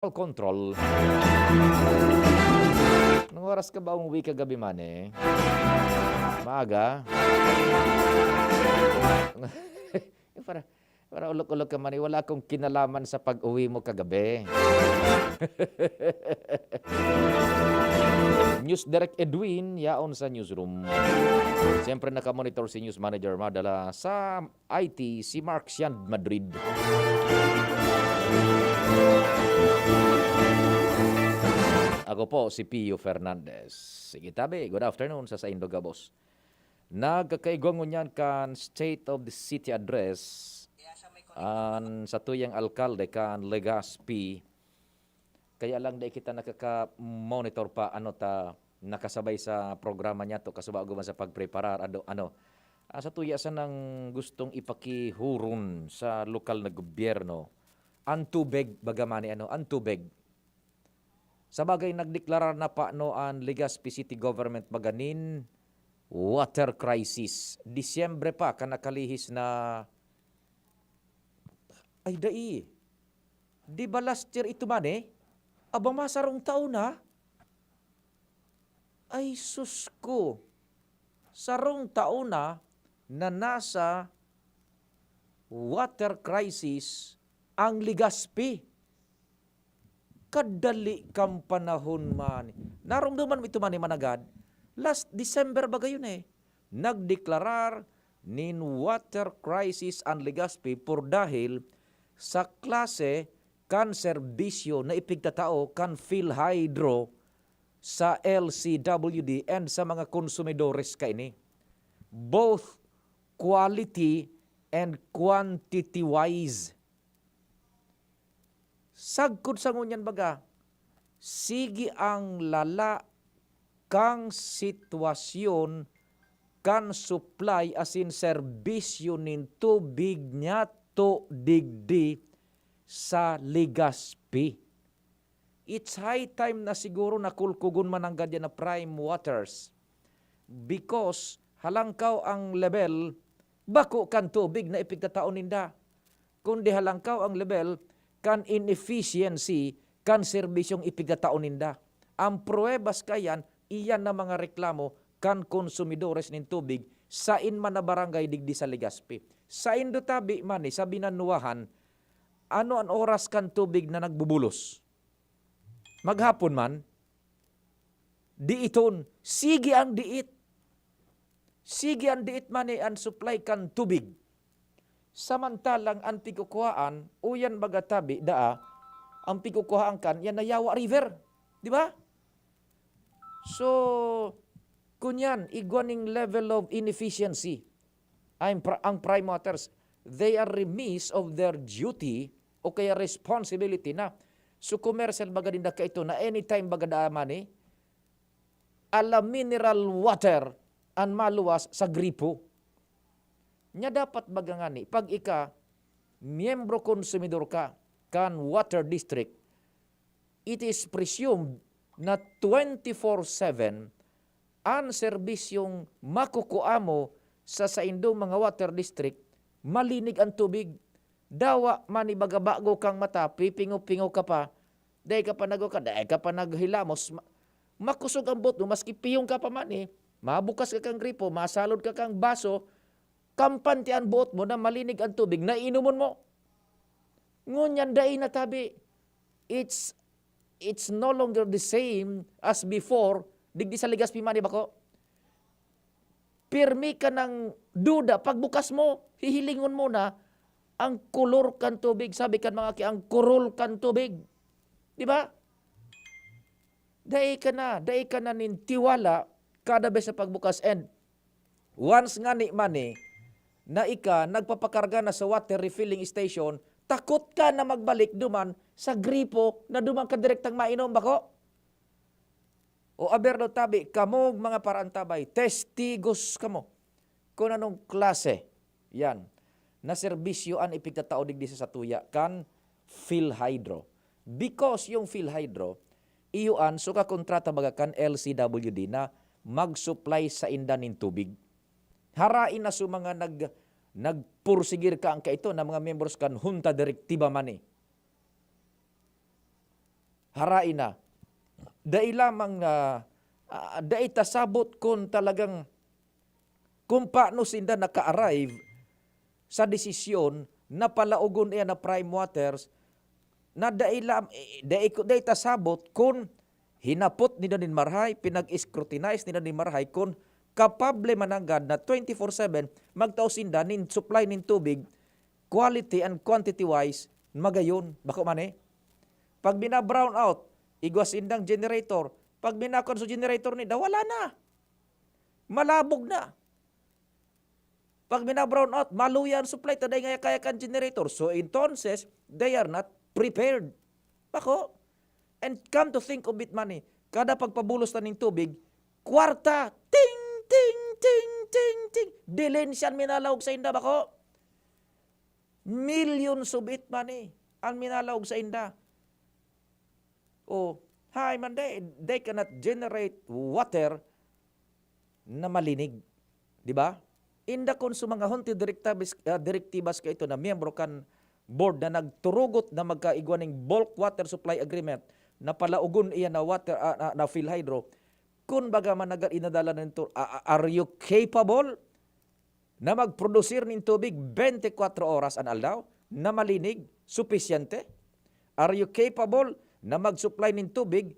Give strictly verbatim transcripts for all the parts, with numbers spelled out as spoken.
Control. Anong oras ka ba umuwi kagabi, Mane? Maaga? Para, para ulok-ulok ka, Mane. Wala akong kinalaman sa pag-uwi mo kagabi. News Direct Edwin, yaon sa newsroom. Siyempre, nakamonitor si News Manager Madala sa I T, si Mark Sian Madrid. Ako po si Pio Fernandez. Sige, tabi, good afternoon sa saindo gabos. Nagkakaigwa ngunyan kan State of the City Address an satuyang alkalde kan Legazpi. Kaya lang, dai kita nakaka-monitor pa, ano, ta nakasabay sa programa niya to, kasubago man sa pagpreparar, ado, ano, ah, sa tuya sanang gustong ipakihuron sa lokal na gobyerno, ang tubig, baga man ni, ano, ang tubig. Sa bagay, nagdeklarar na pa, no, ang Legazpi City Government baga nin water crisis. Disyembre pa, kan nakalihis na, ay, dai. Di ba last year ito man eh? Aba, masarong taon na? Ay, sus ko. Sarong taon na, na nasa water crisis ang Legazpi. Kadali kan panahon man. Naromdoman mo ito man, eh, managad? Last December ba gayon, eh? Nagdeklarar nin water crisis ang Legazpi por dahil sa klase kan serbisyo na ipigtatao kan PhilHydro sa L C W D and sa mga konsumidores kaini, both quality and quantity-wise. Sagkod sa ngunyan baga, sige ang lala kan sitwasyon kan supply asin serbisyo nin tubig niyato digdi sa Legazpi. It's high time na siguro na kulkugon mananggad yan na prime waters. Because halangkaw ang lebel, bako kan tubig na ipigtatao ninda, kundi halangkaw ang lebel kan inefficiency kan serbisyong ipigtatao ninda. Ang pruwebas kaiyan, iyan na mga reklamo kan konsumidores nin tubig sain man na barangay digdi sa Legazpi. Saindo tabi man ni sa binanuahan, ano an oras kan tubig na nagbubulos? Maghapon man? Diiton, sige ang diit. Sige ang diit man ni an supply kan tubig. Samantalang an pigkukuhaan, uyan baga tabi daa, ang pigkukuhaan kan yan na Yawa River. Di ba? So, kunyan, igwa ning level of inefficiency. Ang, pri- ang prime waters, they are remiss of their duty o kaya responsibility na. So, commercial baga din da kaito na anytime baga daa man ni, ala mineral water an maluwas sa gripo. Nya dapat baga ngani, pag ika, miyembro konsumidor ka kan water district, it is presumed na twenty-four seven an serbisyong makukua mo sa saindong mga water district, malinig an tubig. Dawa man ni baga bago kang mata, pipingo-pingo ka pa, dai ka pa nagukad, dai ka pa naghilamos, ma-, makosog ang buot mo, maski piyong ka pa man eh, mabukas ka kang gripo, masalod ka kang baso, kampante an buot mo na malinig ang tubig na iinomon mo. Ngunyan dai na tabi. It's, it's no longer the same as before. Digdi sa Legazpi man ni bako. Pirmi ka ng duda, pagbukas mo, hihilingon mo na ang kolor kan tubig. Sabi kan mga ki, ang kurol kan tubig. Di ba? Dai ka na, dai ka na nin tiwala kada bes sa pagbukas. And once ngani man ni, na ika nagpapakarga na sa water refilling station, takot ka na magbalik duman sa gripo na duman ka direktang mainom, bako? O aber daw tabi, kamong mga paraantabay, testigos kamo kun anong klase yan na serbisyo an ipigtatao digdi sa satuya kan PhilHydro. Because yung PhilHydro, iyo an sukakontrata baga kan L C W D na mag-supply sainda nin tubig. Harain na su mga nag-, nagpursigir ka ang kaito na mga membros kan Junta Directiva man eh. Harai na. Dai lamang na, ah, dai ta sabot kun talagang, kung paano sinda naka-arrive sa desisyon na palaogon iyan na Prime Waters, na dai lam-, eh, dai ko, dai ta sabot kun hinapot ninda nin marahay, pinag-scrutinize ninda nin marahay kun kapable man nanggad na twenty-four seven magtao sinda nin supply nin tubig, quality and quantity wise, magayon. Bako man eh. Pag bina-brown out, igwa sindang generator. Pag binakon sa generator ninda, wala na. Malabog na. Pag bina-brown out, maluya ang supply, ta dai ngaya kaya kan generator. So, entonces, they are not prepared. Bako? And come to think of it, man eh, kada pagpabulos ta ning tubig, kwarta, ting, ting, ting, ting, ting, dilensya an minalaog sa inda, bako? Millions of it, man eh, an minalaog sa inda. Oh, hay man, they, they cannot generate water na malinig, di ba? Inda kun sa mga honti direktabis-, ah, direktibas kaito na miyembro kan board na nagturugot na magkaigwa ning bulk water supply agreement na palaogon iyan na water, ah, na, na PhilHydro, kun baga man naga-, inadala na nito, ah, ah, are you capable na magprodusir nin tubig twenty-four oras an aldaw na malinig, supisyente? Are you capable na mag-supply nin tubig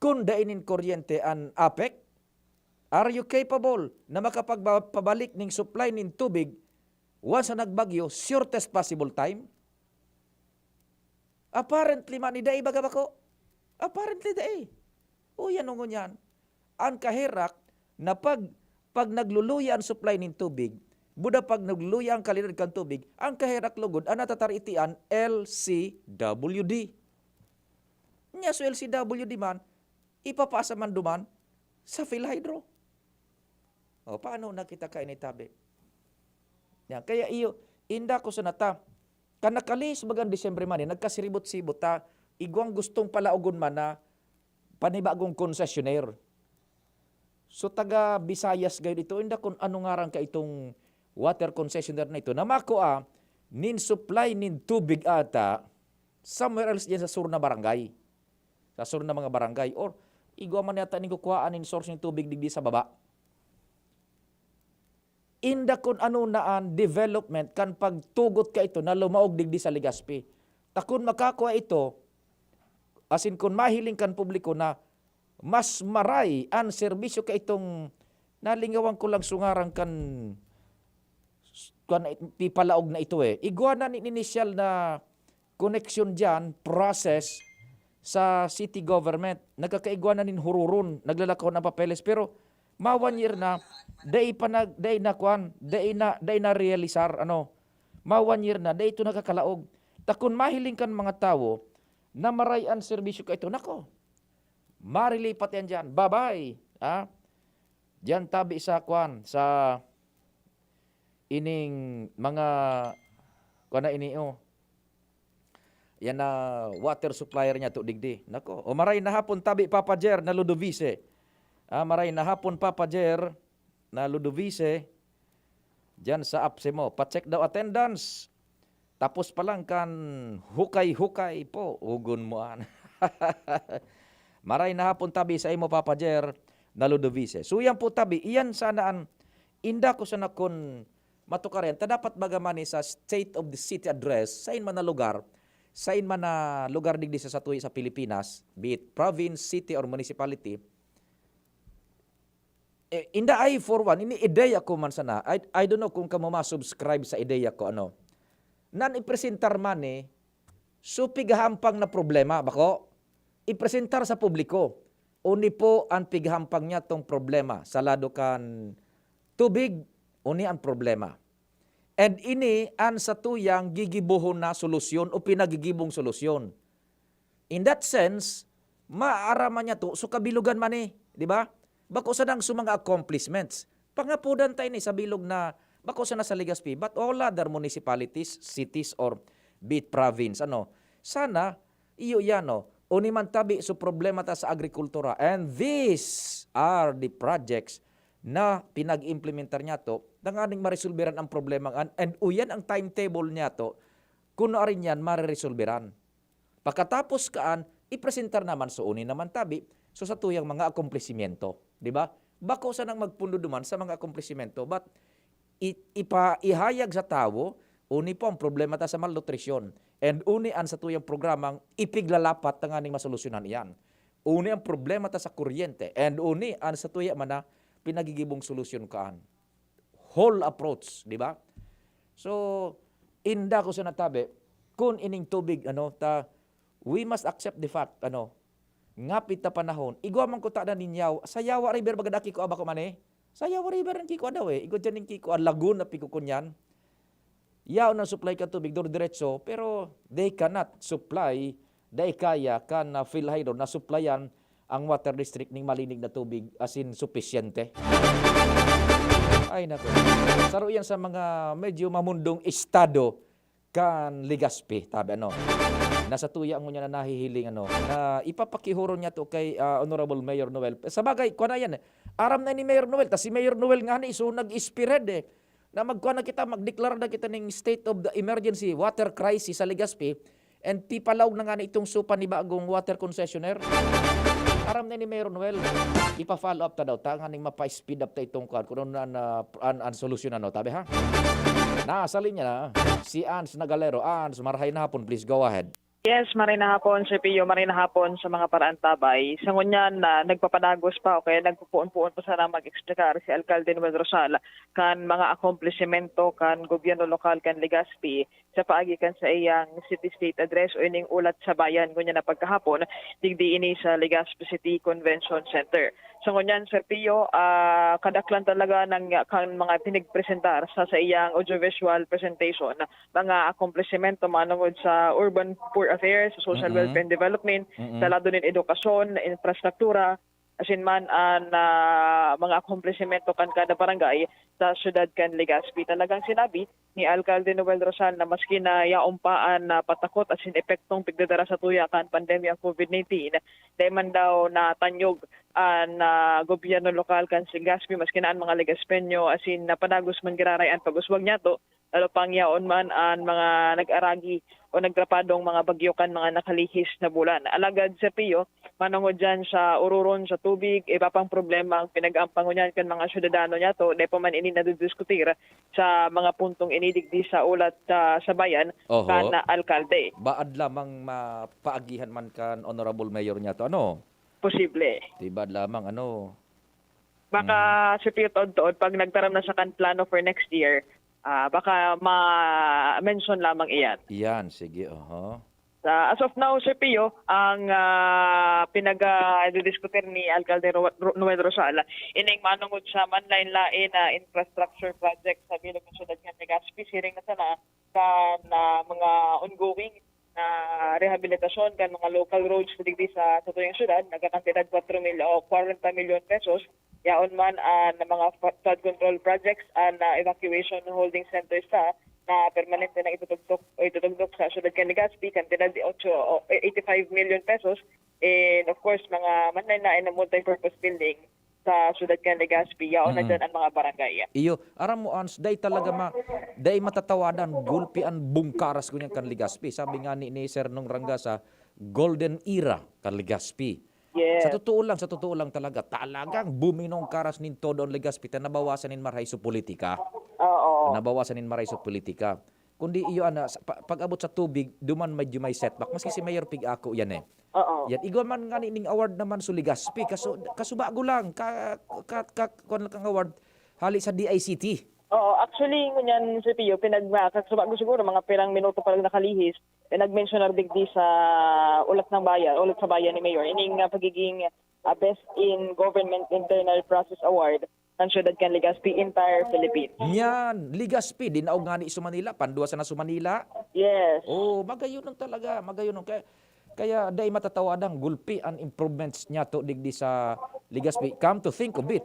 kun dai nin kuryente an APEC? Are you capable na makapagba-, pabalik ning supply nin tubig once na nagbagyo, shortest possible time? Apparently man, dai baga bako. Apparently, dai. Uya, ngunyan, an kaherak na pag, pag nagluluya an supply nin tubig, buda pag nagluluya an kalidad kan tubig, ang kaherak lugod an natatari iti an L C W D. Nya so L C W D man, ipapasa man duman sa PhilHydro. O, paano na kita kaini tabi? Yan. Kaya iyo, inda ko sa nata, kan nakalihis bagang Disyembre man, eh, nagkasiribot-sibot ta, igwang gustong palaogon man na panibagong concessionaire. So, taga Visayas gayud ito, inda kun ano ngaran ka itong water concessionaire na ito, na makua nin supply nin tubig ata somewhere else diyan sa sur na barangay. Sa sur na mga barangay. Or, igwa man yata nin kukuhaan nin source nin tubig digdi sa baba. Inda kun ano na an development kan pagtugot kaito na lumaog digdi sa Legazpi. Ta kun makakua ito, asin kun mahiling kan publiko na mas maray an serbisyo kaitong, nalingawan ko lang so ngaran kan, kan pipalaog na ito eh. Igwa na nin inisyal na koneksyon diyan, process sa city government. Nagkakaigwa na nin hururon, naglalakaw na papeles, pero ma one year na, dai pa nag-, dai na kwan, dai na, dai na realisar, ano, ma one year na, dai ito nakakalaog. Ta kun mahiling kan mga tawo na maray an serbisyo kaito, nako, marilipat yan diyan. Bye-bye, ha? Diyan tabi sa kwan, sa ining mga, kwan na ini, oh. Yan na water supplier niya to digdi. Nako, o maray na hapon tabi, Papa Jer na Ludovice. Ah, maray na hapon, Papa Jer na Ludovice. Diyan sa apse mo, pa-check daw attendance. Tapos pa lang kan hukay-hukay po, ugon mo an. Maray na hapon tabi sa imo, Papa Jer na Ludovice. So, yan po tabi, iyan sana an inda ko sana kun matukar yan. Ta dapat baga man sa State of the City Address, sain man na lugar, sain man na lugar digdi sa satuya sa Pilipinas, be it province, city, or municipality, eh, in the eye for one, ini ideya ko man sana. I, I don't know kung kamo ma-subscribe sa ideya ko, ano. Nan ipresentar man eh, so pighahampang na problema, bako? Ipresentar sa publiko. Uni po an pighahampang niya tong problema sa lado kan tubig, uni an problema. And ini an satuyang gigibohon na solusyon o pinagigibong solusyon. In that sense, maaraman niya to, so kabilogan man eh, di ba? Bako sa nang so mga accomplishments. Pangapodan tayo ni sa bilog na, bako sana sa Legazpi, but all other municipalities, cities, or be it province, ano, sana, iyo yan, no? Uni man tabi, so problema ta sa agrikultura. And these are the projects na pinag-implementar niya to, tanganing maresolberan ang problema, and, and uyan ang timetable niya to, kuno arin yan, mareresolberan. Pakatapos kaan, ipresentar naman sa uni naman tabi, so satuyang mga akomplisisyento, di ba? Bako sanang magpundo duman sa mga akomplisisyento, but i-, ipa-, ihayag sa tawo, uni po ang problema ta sa malnutrisyon. And uni an satuyang programang ipiglalapat tanganing masolusyonan iyan. Uni ang problema ta sa kuryente. And uni an satuya man na pinagigibong solusyon kaan. Whole approach, di ba? So, inda ko sa natabi, kun ining tubig, ano, ta, we must accept the fact, ano, ngapit na panahon. Igwa man ko ta na nin Yaw-, sa Yawa River, baga daki ko aba ko man eh. Sa Yawa River ang kikwa daw eh. Igwa dyan yung kikwa, Laguna, pikukunyan. Yaon ang supply ka tubig, dur diretso, pero they cannot supply, dai kaya kan, ah, PhilHydro na supplyan ang water district ning malinig na tubig, as in, supisyente. Ay, nako. Saro yan sa mga medyo mamundong estado kan Legazpi, tabi, ano. Nasa tuya ngunyan na nahihiling, ano, na ipapakihuro niya to kay, ah, Honorable Mayor Noel. Sa bagay, kwa na yan, eh. Aram na ni Mayor Noel, ta si Mayor Noel nga ni, so nag-spearhead, eh. Na magkwa na kita, magdeklara na kita ning state of the emergency water crisis sa Legazpi, and pipalaog na nga na itong supa ni bagong water concessionaire. Aram na ni Mayor Noel, ipa-follow up ta daw ta, nganing mapa-speed up ta itong kwan, kung ano na, na, an, an solusyon, ano, tabi ha? Nasa linya na, si Ans Nagalero. Ans, marahay na hapon, please go ahead. Yes, maray na hapon, Sir Pio, maray na hapon sa mga paraantabay. Sa ngunyan na nagpapadagos pa o kaya nagpupuon-puon pa sana mag-eksplikar si Alkalde Noel Rosal kan mga akomplisimento kan gobyerno lokal kan Legazpi sa paagi kan sa iyang City State Address o ining Ulat sa Bayan ngunyan na pagkahapon, digdi ini sa Legazpi City Convention Center. Sa ngunyan, Sir Pio, ah, kadaklan talaga ng kan mga pinigpresentar sa, sa iyang audiovisual presentation mga akomplisimento manongod sa urban poor affairs, sa social Mm-mm. welfare and development, Mm-mm. sa lado nin edukasyon, infrastruktura, asin man an, ah, mga akomplisimento kan kada barangay sa siyudad kan Legazpi. Talagang sinabi ni Alkalde Noel Rosal na maski na yaon pa an, ah, patakot asin epektong pigdadara sa tuya kan pandemya COVID nineteen, dai man daw natanyog an, ah, gobyerno lokal kan Legazpi, maski na an mga Legazpeño asin napadagos man giraray an pag-uswag niyato, lalo pang yaon man an mga nag-aragi o nagtrapadong mga bagyo kan mga nakalihis na bulan. Alagad, Sir Pio, manongod diyan sa ururon sa tubig, iba pang problema ang pinag-aampangon niyan kan mga syudadano niyato, dai pa man ini nadidiskutir sa mga puntong ini digdi sa Ulat, ah, sa Bayan Oho. kan alkalde. Baad lamang mapaagihan man kan Honorable Mayor niyato, ano? Posible. Tibad lamang, ano? Baka, Mhm. Sir Pio, taod-taod, pag nagtaram na sa kan plano for next year, ah, baka ma-mention lamang iyan. Iyan, sige, oho. Sa, as of now, Sir Pio, ang, ah, pinag-, ah, didiskutir ni Alkalde Ro-, Ro-, Noel Rosal, ining manongod sa manlain-lain na infrastructure project sa bilog ng siyudad kan Legazpi, siring na sana kan, ah, mga ongoing na rehabilitasyon kan mga local roads digdi sa, sa tuyang syudad, nagkakantidad kwatro mil o kwarenta milyon pesos. Yaon man an mga fa-, flood control projects, an, ah, evacuation holding centers ta na permanente na itutugtok o itutugtok sa syudad kan Legazpi, kantidad de otso o, eh, eighty-five million pesos. And of course, mga manlain-lain na multi-purpose building sa syudad kan Legazpi, yaon na Mm. dyan ang mga barangay. Iyo, aram mo, Ans, dai talaga ma-, dai matatawadan, gulpi an bungkaras ngunyan kan Legazpi. Sabi nga ni, ni Sir Nong Rangga sa golden era kan Legazpi. Yes. Sa totoo lang, sa totoo lang talaga, talagang buminong karas nin todo ang Legazpi ta nabawasan nin marahay sa politika. Oo. Nabawasan nin marahay sa politika. Kundi iyo, ana, sa pa-, pag-abot sa tubig, duman medyo may setback. Maski si Mayor Pig ako yan eh. Oo. Yan, igwa man nga ning award naman sa Legazpi. Kaso, kaso bago lang, ka, ka, ka, kuwan lang kang award, hali sa D I C T. Oo, actually, ngunyan, Sir Pio, pinag-, kaso bago siguro, mga pirang minuto pa lang nakalihis, eh, nag-mensionar digdi sa Ulat ng Bayan, Ulat sa Bayan ni Mayor, ining, ah, pagiging, ah, Best in Government Internal Process Award ng Siyudad kan Legazpi, entire Philippines. Yan, Legazpi, dinaog nga ni sa Manila, pandua sana sa Manila. Yes. Oh, magayon talaga, magayon. Kaya, kaya dai matatawadan, gulpi an improvements niyato digdi sa Legazpi. Come to think of it,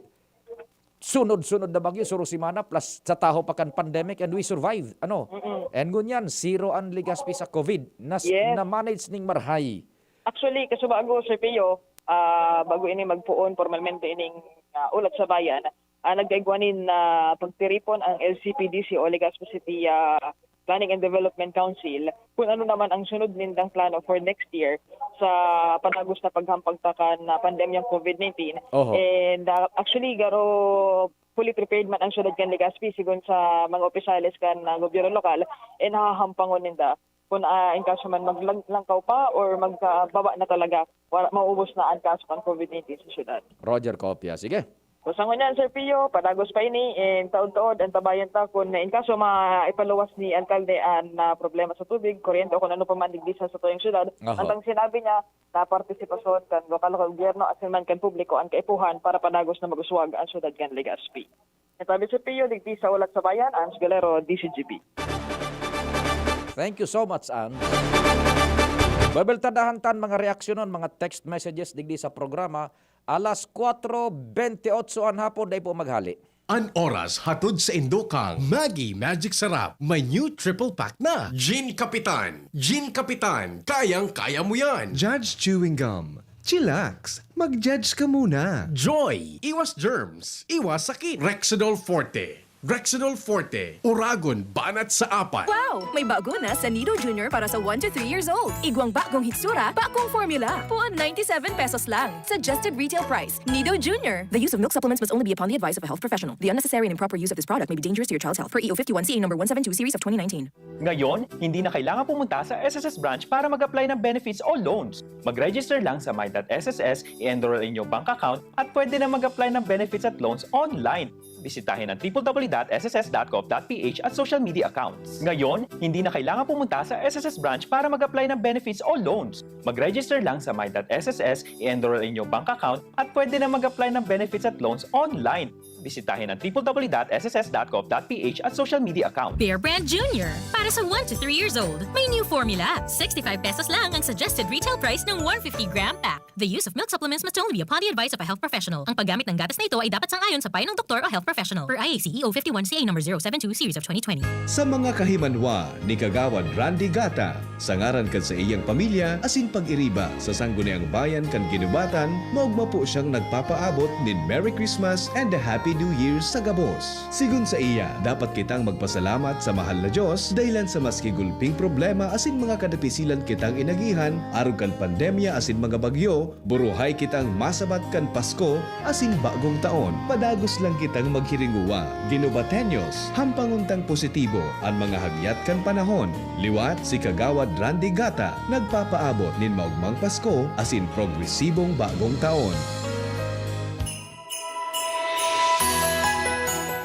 sunod-sunod na bagyo, suro semana, plus sa tahaw pa kan pandemic, and we survived. Ano? Mm-mm. And ngunyan, zero an Legazpi sa COVID. Nas-, Yes. na-manage ning marahay. Actually, kaso bago, Sir Pio, ah, bago ini magpoon, pormalmente ining, ah, Ulat sa Bayan, ah, nagkaigwa nin, ah, pagtiripon ang L C P D C o Legazpi City, ah, Planning and Development Council, kung ano naman ang sunod nindang plano for next year sa padagos na paghampang ta kan, ah, pandemyang covid nineteen. Oho. And, ah, actually, garo fully prepared man ang syudad kan Legazpi, sigon sa mga opisyales kan, ah, gobyerno lokal, eh, nahahampangon ninda kung, ah, in kaso man maglangkaw pa or magbaba na talaga, wala, maubos na ang kaso kan covid nineteen sa syudad. Roger Copia. Sige. So, sa ngunyan, Sir Pio, padagos pa ini, and taod-taod, antabayan ta kun in kaso maipaluwas ni alkalde an, ah, problema sa tubig, kuryente o kun ano pa man digdi sa satuyang syudad. Aha. Ang sinabi niya, na partisipasyon kan lokal na gobyerno asin man kan publiko an kaipuhan para padagos na mag-uswag an syudad kan Legazpi. Ito ang Sir Pio, digdi sa Hulat sa Bayan, Ans Galero, D Z G B. Thank you so much, Ans. Babeltadahan tan mga reaksyonon, mga text messages digdi sa programa, alas kwatro bentiocho an hapon, dai po maghali. An oras hatod sa indo kan Maggi Magic Sarap, may new triple pack na. Gin Kapitan, Gin Kapitan, kayang-kaya mo yan. Judge Chewing Gum, chillax, mag-judge ka muna. Joy, iwas germs, iwas sakit. Rexidol Forte, Rexidol Forte, Oragon, banat sa apat. Wow! May bago na sa Nido Junior para sa one to three years old. Igwang bagong hitsura, bagong formula. Puon ninety-seven pesos lang. Suggested retail price. Nido Junior. The use of milk supplements must only be upon the advice of a health professional. The unnecessary and improper use of this product may be dangerous to your child's health. Per E O fifty-one C A number one seven two series of twenty nineteen. Ngayon, hindi na kailangan pumunta sa S S S branch para mag-apply ng benefits o loans. Mag-register lang sa my dot S S S, i-enroll ang inyong bank account at pwede na mag-apply ng benefits at loans online. Bisitahin ang triple W dot S S S dot gov dot P H at social media accounts. Ngayon, hindi na kailangan pumunta sa S S S branch para mag-apply ng benefits o loans. Mag-register lang sa my dot S S S, i-enroll ang inyong bank account at pwede na mag-apply ng benefits at loans online. Bisitahin ang triple W dot S S S dot gov dot P H at social media account. Bear Brand Junior. Para sa one to three years old, may new formula. Sixty-five pesos lang ang suggested retail price ng one fifty gram pack. The use of milk supplements must only be upon the advice of a health professional. Ang paggamit ng gatas na ito ay dapat sang-ayon sa payo ng doktor o health professional. Per I A C E O fifty-one C A number zero seven two series of twenty twenty. Sa mga kahimanwa ni Kagawad Randy Gata, sa ngaran kan saiyang pamilya asin pag-iriba sa Sangguniang Bayan kan Guinobatan, maogma po siyang nagpapaabot nin Merry Christmas and a Happy New Year sa gabos. Sigon saiya, dapat kitang magpasalamat sa mahal na Dios dahilan sa maski gulping problema asin mga kadapisilan kitang inagihan, arog kan pandemya asin mga bagyo, buruhay kitang masabat kan Pasko asin Bagong Taon. Padagos lang kitang maghiringowa, Guinobateños, hampangon tang positibo an mga hagyat kan panahon. Liwat si Kagawad Randy Gata, nagpapaabot nin maogmang Pasko asin progresibong Bagong Taon.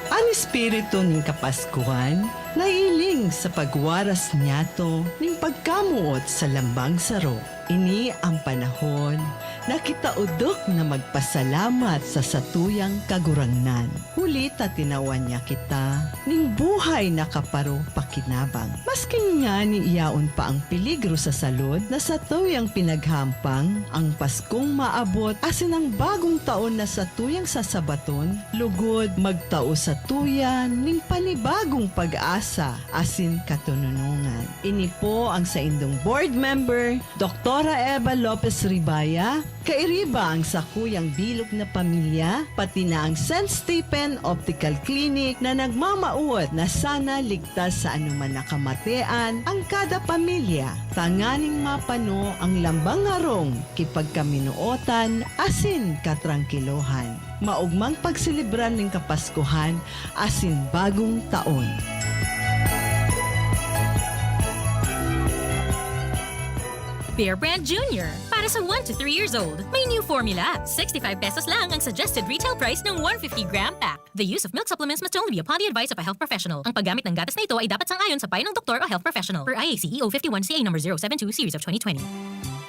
An espiritu nin Kapaskuhan nahihiling sa pagwaras niyato nin pagkamoot sa lambang saro. Ini an panahon na kita odok na magpasalamat sa satuyang Kagurangnan, huli ta tinawan niya kita nin buhay na kaparo pakinabang. Maski ngani yaon pa ang peligro sa salud na satuyang pinaghampang, ang Paskong maabot asin ang Bagong Taon na satuyang sasabaton, lugod magtao satuya nin panibagong pag-asa asin katononongan. Ini po ang saindong board member, Doktora Eva Lopez Ribaya, kairiba ang sakuyang bilog na pamilya, pati na ang Saint Stephen Optical Clinic na nagmamawot na sana ligtas sa anuman na kamatean ang kada pamilya, tanganing mapano ang lambang harong ki pagkaminootan asin katrangkilohan. Maogmang pagselebrar nin Kapaskuhan asin Bagong Taon. Bear Brand Junior. Para sa one to three years old, may new formula. Sixty-five pesos lang ang suggested retail price ng one fifty gram pack. The use of milk supplements must only be upon the advice of a health professional. Ang paggamit ng gatas na ito ay dapat sang-ayon sa payo ng doktor o health professional. Per I A C E O fifty-one C A number zero seven two series of twenty twenty.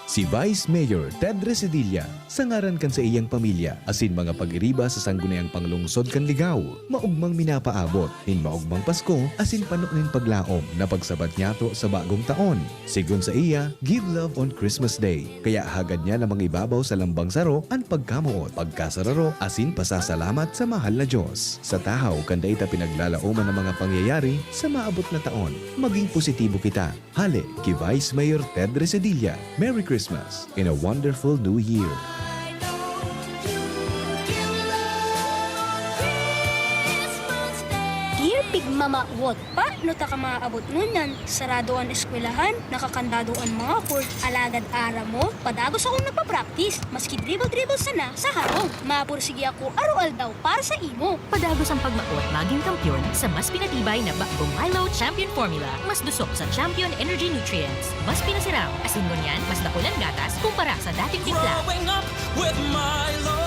Si Vice Mayor Ted Resedilla, sa ngaran kan saiyang pamilya asin mga pag-iriba sa Sangguniang Panglungsod kan Ligao, maogmang minapaabot nin maogmang Pasko asin pano nin paglaom na pagsabat niyato sa Bagong Taon. Sigon saiya, give love on Christmas Day. Kaya hagad niya na mangibabaw sa lambang saro an pagkamoot, pagkasararo, asin pasasalamat sa mahal na Diyos. Sa tahaw kan dai ta pinaglalaoman an mga pangyayari sa maabot na taon, maging positibo kita. Hale ki Vice Mayor Ted Resedilla, Merry Christmas and a wonderful New Year! Ear Pigma Mawot pa, no ta ka maabot ngunyan, sarado an eskwelahan, nakakandado an mga court, alagad aram mo, padagos akong nagpa-practice, maski dribble-dribble sana sa harong. Mapursige ako aroaldaw para sa imo. Padagos ang pagmawot magin kampiyon sa mas pinatibay na Bakbong Milo Champion Formula. Mas dusok sa Champion Energy Nutrients. Mas pinasiram. Asin ngunyan, mas dakul an gatas kumpara sa dating timpla. Growing up with Milo.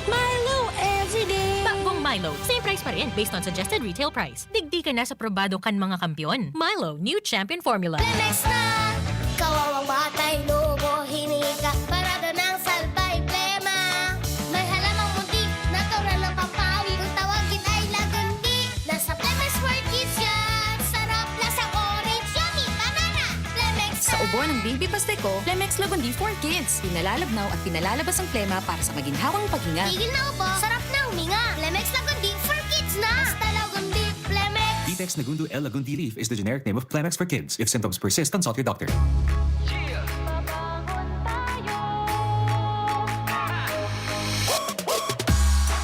Milo every day. Bakbong Milo. Same price pa rin based on suggested retail price. Digdi ka na sa probado kan mga kampiyon. Milo, new champion formula. Plemex na! Kawawang batay, lobo, hinika, parada ng salbay, plema. May halamang muntik, natural na pampawi. Kung tawagin ay lagundi, nasa Plemex for Kids yan. Sarap, lasang orange, yummy, banana. Plemex Sa na! Ubo ng Baby Pasteco, Plemex Lagundi for Kids. Pinalalabnaw at pinalalabas ang plema para sa maginhawang paghinga. Tigil na ubo, sarap na huminga. Plemex Lagundi for Kids na! Basta Lagundi, Plemex! Ditex Nagundo L Lagundi Leaf is the generic name of Plemex for Kids. If symptoms persist, consult your doctor.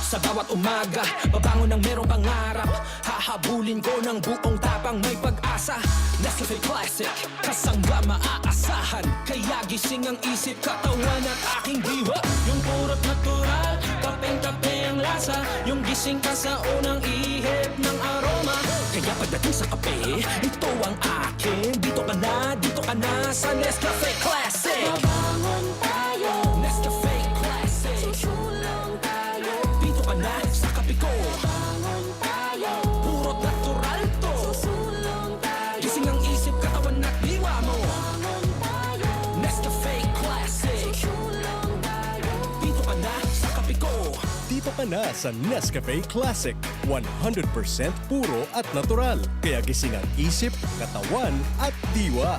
Sa bawat umaga, babangon ng merong pangarap. Hahabulin ko ng buong tapang, may pag-asa. Nescafe Classic, kasangga maaasahan. Kaya gising ang isip, katawan at aking diwa. Yung purot natural, kapeng-kape ang lasa. Yung gising ka sa unang ihip ng aroma. Kaya pagdating sa kape, ito ang akin. Dito ka na, dito ka na sa Nescafe Classic. Babangon tayo. Nescafe Classic. Susulong tayo. Dito ka na sa kape ko. Babangon tayo. Puro natural to. Susulong tayo. Gising ang isip, katawan at diwa mo. Babangon tayo. Nescafe Classic. Susulong tayo. Dito ka na sa kape ko. Dito ka na sa Nescafe Classic. One hundred percent puro at natural. Kaya gising ang isip, katawan at diwa.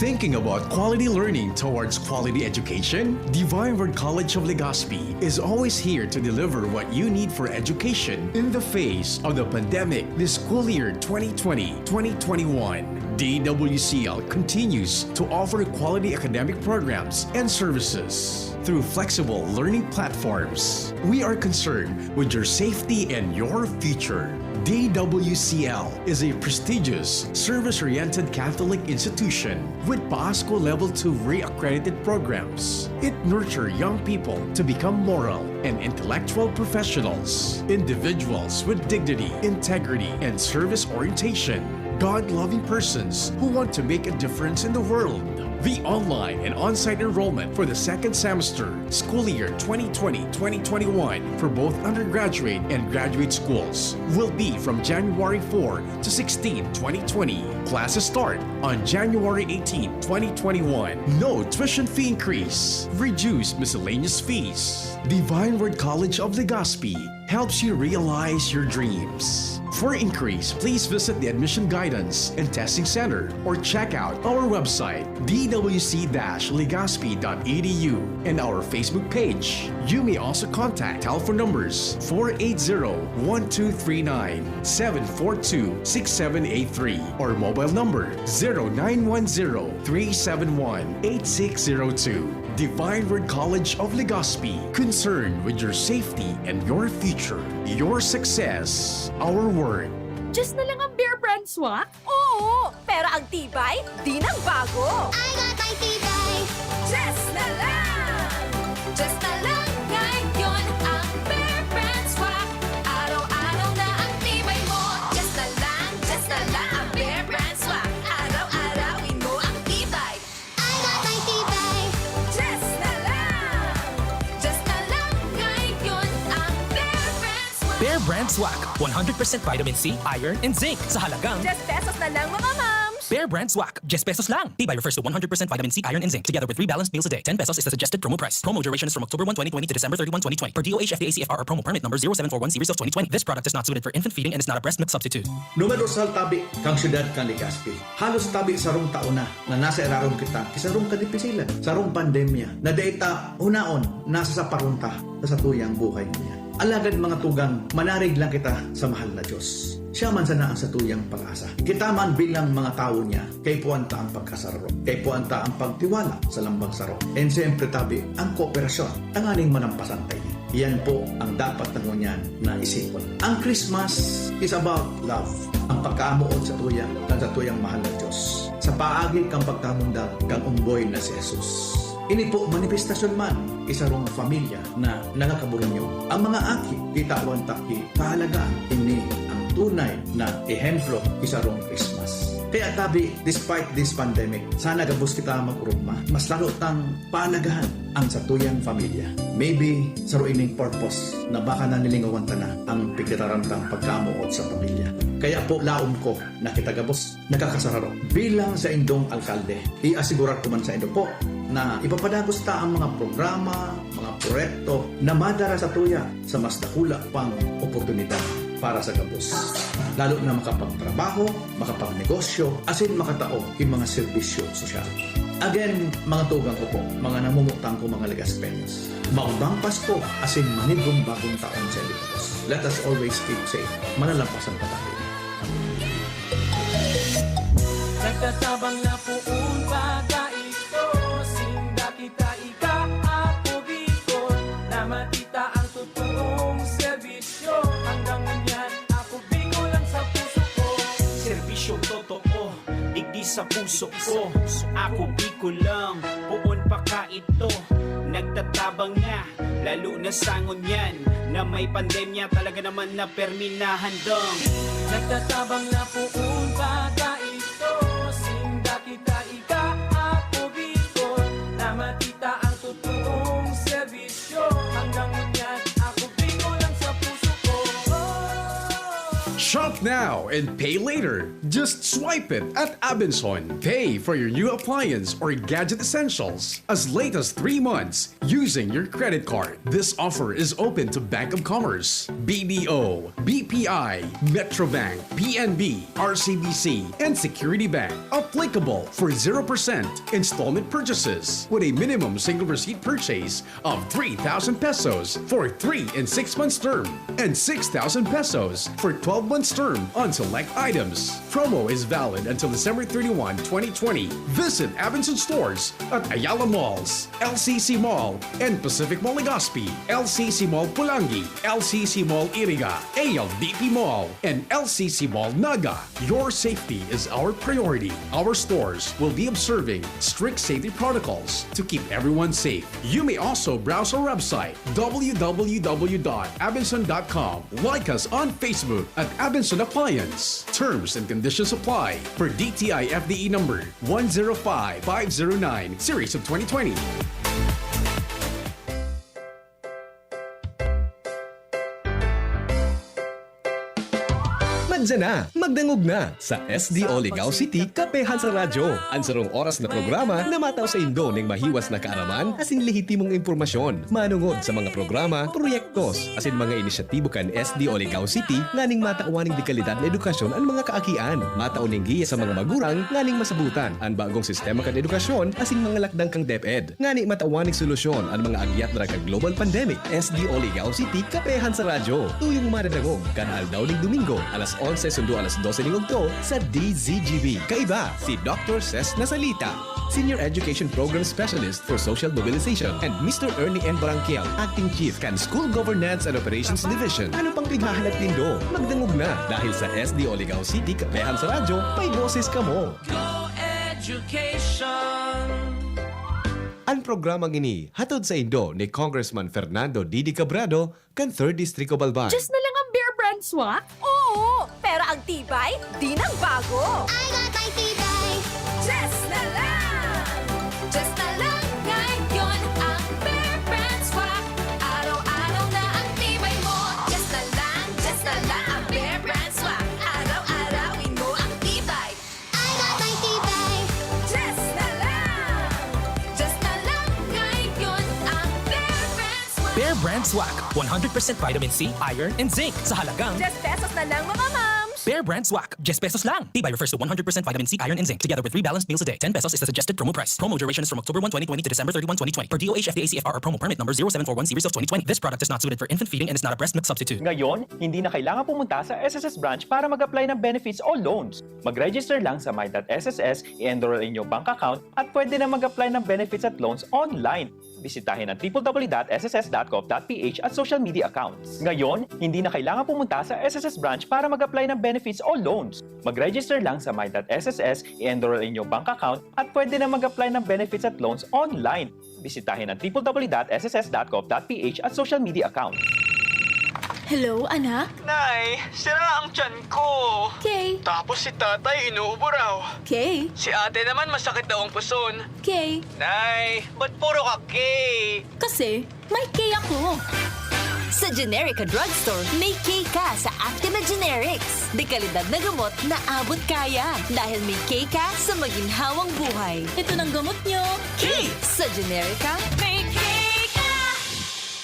Thinking about quality learning towards quality education? Divine Word College of Legazpi is always here to deliver what you need for education in the face of the pandemic this school year twenty twenty, twenty twenty-one. D W C L continues to offer quality academic programs and services through flexible learning platforms. We are concerned with your safety and your future. D W C L is a prestigious, service-oriented Catholic institution with PASCO Level two re-accredited programs. It nurtures young people to become moral and intellectual professionals, individuals with dignity, integrity, and service orientation, God-loving persons who want to make a difference in the world. The online and on-site enrollment for the second semester, school year twenty twenty, twenty twenty-one, for both undergraduate and graduate schools will be from January four to sixteen, twenty twenty. Classes start on January eighteen, twenty twenty-one. No tuition fee increase. Reduced miscellaneous fees. Divine Word College of Legazpi helps you realize your dreams. For inquiries, please visit the Admission Guidance and Testing Center or check out our website, d w c dash legazpi dot e d u, and our Facebook page. You may also contact telephone numbers four eight zero, one two three nine, seven four two, six seven eight three or mobile number zero nine one zero, three seven one, eight six zero two. Divine Word College of Legazpi, concerned with your safety and your future. Your success, our word. Diyos na lang ang Bear Brand Swak? Oo! Pero ang tibay, di nagbago. I got my tibay. Diyos na lang! Diyos na lang ngayon ang Bear Brand Swak. Araw-araw na ang tibay mo. Diyos na lang, Diyos na lang ang Bear Brand Swak. Araw-arawin mo ang tibay. I got my tibay. Diyos na lang! Diyos na lang ngayon ang Bear Brand Swak. Bear Brand Swak, one hundred percent vitamin C, iron, and zinc sa halagang Diyes pesos na lang, mga mams! Bear Brand Swak, diyes pesos lang. Tibay refers to one hundred percent vitamin C, iron, and zinc, together with three balanced meals a day. Ten pesos is the suggested promo price. Promo duration is from October one, twenty twenty to December thirty-one, twenty twenty, per D O H F D A C F R or promo permit number zero seven four one series of twenty twenty. This product is not suited for infant feeding and is not a breast milk substitute. Numerosal tabi kan syudad kan Legazpi. Halos tabi sarong taon na na nasa irarom kita ki sarong kadipisilan, sarong pandemya, na dai ta hunaon nasa saparon ta sa satuyang buhay ngunyan. Alagad, mga tugang, manarig lang kita sa mahal na Diyos. Siya man sana ang satuyang pag-asa. Kita man bilang mga tawo niya, kaipuhan ta ang pagkasararo, kaipuhan ta ang pagtiwala sa lambang saro, and siyempre, tabi, ang kooperasyon, tanganing manampasan ta ini. Yan po ang dapat na ngunyan na isipon. Ang Christmas is about love. Ang pagkamoot sa tuya, kan sa tuyang mahal na Diyos. Sa paagi kang pagkamundag kang umboy na si Jesus. Ini po, manifestasyon man, isarong pamilya na nagkakaburunyo. Ang mga aki, kitawan ta ki kahalagahan. Ini ang tunay na ehemplo, isarong Christmas. Kaya tabi, despite this pandemic, sana gabos kita mag-urugma. Mas lalo tang pahalagahan ang satuyang pamilya. Maybe, saro ining purpose na baka nanilingawan ta na ang pigtataram tang pagkamoot sa pamilya. Kaya po, laom ko na kita gabos nakakasararo. Bilang saindong alkalde, i-asigurar ko man saindo po na ipapadagos ta ang mga programa, mga proyekto na madara sa tuya sa mas dakula pang oportunidad para sa gabos. Lalo na makapagtrabaho, makapagnegosyo, asin makatao ki mga serbisyo sosyal. Again, mga tugang ko po, mga namumutang ko, mga Legaspeños, maubang Pasko asin manibong bagong taon sa Ilocos. Let us always keep safe. Malalampasan pa tayo. Nagtatabang na poon pagkaito, sinda kita ika, Apo Bicol, na matita ang totoong serbisyo. Hanggang ngunyan, Apo Bicol ang sa puso ko. Serbisyong totoo, digdi sa puso ko. Ako Bicol lang, poon pa kaito. Nagtatabang na, lalo na sa ngunyan na may pandemya, talaga naman na permi na handang. Nagtatabang na poon pa kaito, sinda kita ika, Apo Bicol, na matita ang totoong serbisyo. Hanggang ngunyan, Apo Bicol ang sa puso ko. Shop now and pay later. Just swipe it at Abenson. Pay for your new appliance or gadget essentials as late as three months using your credit card. This offer is open to Bank of Commerce, B D O, B P I, Metrobank, P N B, R C B C, and Security Bank. Applicable for zero percent installment purchases with a minimum single receipt purchase of three thousand pesos for three and six months term and six thousand pesos for twelve months term on select items. Promo is valid until December thirty-one, twenty twenty. Visit Abenson stores at Ayala Malls, L C C Mall, and Pacific Mall Legazpi, L C C Mall Pulangi, L C C Mall Iriga, A L D P Mall, and L C C Mall Naga. Your safety is our priority. Our stores will be observing strict safety protocols to keep everyone safe. You may also browse our website, w w w dot abenson dot com. Like us on Facebook at Abenson Appliance. Terms and conditions apply for D T I F D E number one zero five five zero nine, series of twenty twenty. Magdya na! Magdangog na! Sa S D O Ligao City, Kapehan sa Radyo. An sarong oras na programa na matao saindo ning mahiwas na kaaraman asin lehitimong impormasyon manongod sa mga programa, proyektos, asin mga inisyatibo kan S D O Ligao City nganing matawan ning dekalidad na edukasyon an mga kaakian. Matao ning giya sa mga magurang nganing masabotan an bagong sistema kan edukasyon asin mga lakdang kan DepEd ngani matawan ning solusyon an mga agyat dara kan global pandemic. S D O Ligao City, Kapehan sa Radyo. Tuyong madadangog kan aldaw ning Domingo, alas onse sundo alas dose ning udto sa D Z G B. Kaiba, si Doktor Ses Nasalita, Senior Education Program Specialist for Social Mobilization, and Mister Ernie N. Barangkiel, Acting Chief kan School Governance and Operations Division. Ano pang pighahalat nindo? Magdangog na, dahil sa S D O Ligao City, Kapehan sa Radyo, may boses kamo! Go Education! An programang ini hatod saindo ni Congressman Fernando Didi Cabrado kan Third District of Albay. Diyos na lang ang Bear Brand Swak? Oo! Pero ang tibay, di nang bago! I got my tibay! Diyos na lang! Diyos na lang ngayon ang Bear Brand Swak! Araw-araw na ang tibay mo! Diyos na lang, Diyos na lang ang Bear Brand Swak! Araw-arawin mo ang tibay! I got my tibay! Diyos na lang! Diyos na lang ngayon ang Bear Brand Swak! Bear Brand Swak, one hundred percent vitamin C, iron, and zinc sa halagang Diyes pesos na lang, mga mams! Bear Brand Swak, diyes pesos lang. Tibay refers to one hundred percent vitamin C, iron, and zinc, together with three balanced meals a day. Ten pesos is the suggested promo price. Promo duration is from October one, twenty twenty to December thirty-one, twenty twenty, per D O H F D A C F R or promo permit number zero seven four one series of twenty twenty. This product is not suited for infant feeding and is not a breast milk substitute. Ngayon, hindi na kailangan pumunta sa S S S branch para mag-apply ng benefits o loans. Mag-register lang sa my dot S S S, i-enroll ang inyong bank account at pwede na mag-apply ng benefits at loans online. Bisitahin ang triple w dot s s s dot gov dot p h at social media accounts. Ngayon, hindi na kailangan pumunta sa S S S branch para mag-apply ng benefits o loans. Mag-register lang sa my dot s s s, i-enroll ang inyong bank account, at pwede na mag-apply ng benefits at loans online. Bisitahin ang triple w dot s s s dot gov dot p h at social media accounts. Hello, anak? Nay, sira ang tiyan ko. Kay, Tapos si tatay inuubo raw. kay, Si ate naman masakit daw ang puson. kay. Nay, ba't puro ka K? Kasi, may kay ako. Sa Generica Drugstore, may kay ka sa Actimed Generics. Dekalidad na gamot na abot kaya. Dahil may kay ka sa maginhawang buhay. Ito ng gamot nyo. Kay! Sa Generica, may kay ka!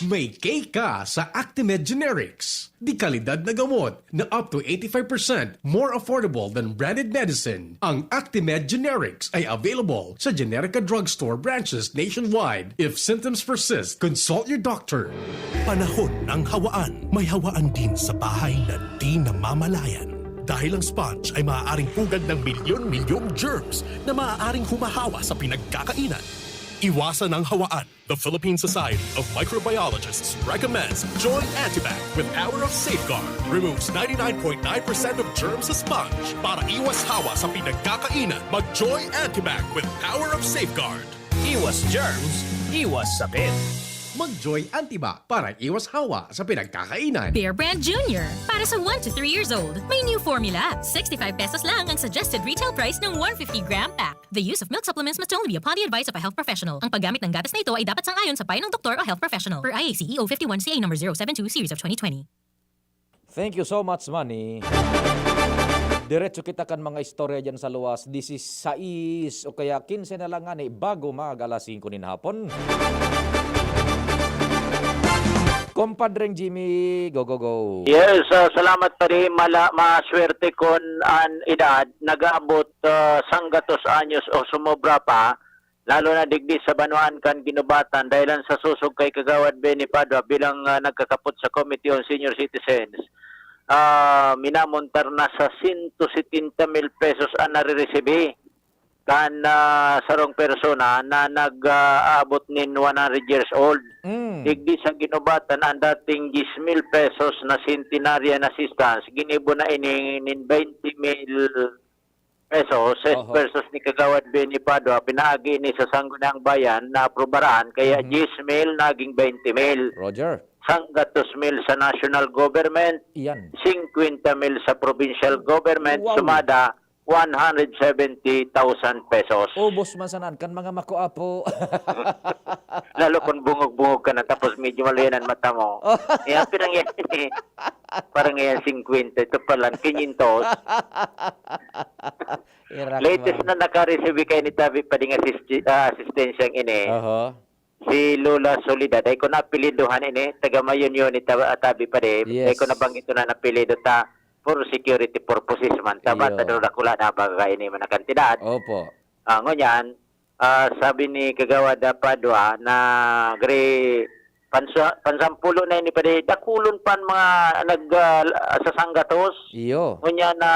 May kay ka sa Actimed Generics. Dekalidad na gamot na up to eighty-five percent more affordable than branded medicine. Ang Actimed Generics ay available sa Generica Drugstore branches nationwide. If symptoms persist, consult your doctor. Panahon ng hawaan. May hawaan din sa bahay na di namamalayan. Dahil ang sponge ay maaaring pugad ng milyon-milyong germs na maaaring humahawa sa pinagkakainan. Iwasan ang hawaan. The Philippine Society of Microbiologists recommends Joy Antibac with Power of Safeguard. Removes ninety-nine point nine percent of germs sa sponge. Para iwas hawa sa pinagkakainan, mag Joy Antibac with Power of Safeguard. Iwas germs, iwas sakit. Mag-Joy Antibac para iwas hawa sa pinagkakainan. Bear Brand Junior. Para sa one to three years old, may new formula. Sixty-five pesos lang ang suggested retail price ng one fifty gram pack. The use of milk supplements must only be upon the advice of a health professional. Ang paggamit ng gatas na ito ay dapat sang-ayon sa payo ng doktor o health professional. Per I A C E O fifty-one C A number zero seven two series of twenty twenty. Thank you so much, Manny. Diretso kita kan mga istorya dyan sa luwas. Disisais o kaya kinse na lang ngani bago mag alas singko nin hapon. Compadreng Jimmy, go, go, go. Yes, ah, salamat pare. Mala, maswerte kon an edad nag-aabot ah, sanggatos anyos o sumobra pa, lalo na digdi sa banwaan kan Ginubatan, dahilan sa susog kay Kagawad Benny Padua bilang ah, nagkakapot sa Committee on Senior Citizens. Ah, minamontar na sa sento setenta mil pesos an nariresibi kan ah, sarong persona na nag-aabot nin one hundred years old. Mm. Digdi sa Ginubatan, ang dating diyes mil pesos na centenarian assistance, ginibo na ini nin twenty mil pesos. Set Oho. Versus ni Kagawad Benny Padua, pinaagi ini sa Sangguniang Bayan na aprubaran, kaya Mhm. diyes mil naging twenty mil. Roger. Sanggatos mil sa national government, Iyan. singkwenta mil sa provincial government, Wow. sumada one hundred seventy thousand pesos. Ubos man sanan kan mga makuapo. Lalo kung bungog-bungog ka na tapos medyo maluyan ang mata mo. Oh. Yan, pirang yan. Parang yan, singkwenta. Ito pala, kinyentos. Irak Latest man. Na naka-receive kayo ni Tabi pa ding assist, ah, asistensyang ini. Oho. Si Lola Soledad, ay ko naapelyidohan ini, taga Mayonyo ni Tab- Tabi pa di. Yes. Ay ko nabanggit na apelyido ta for security purposes man. Tama, Iyo. Tador, dakula na baga ini man na kantidad. Opo. Ah, ngunyan, ah, sabi ni Kagawad Padua na gre pansa, pansampulo na ini pa di, dakulon pa ang mga nag ah, sa sanggatos. Iyo. Ngunyan na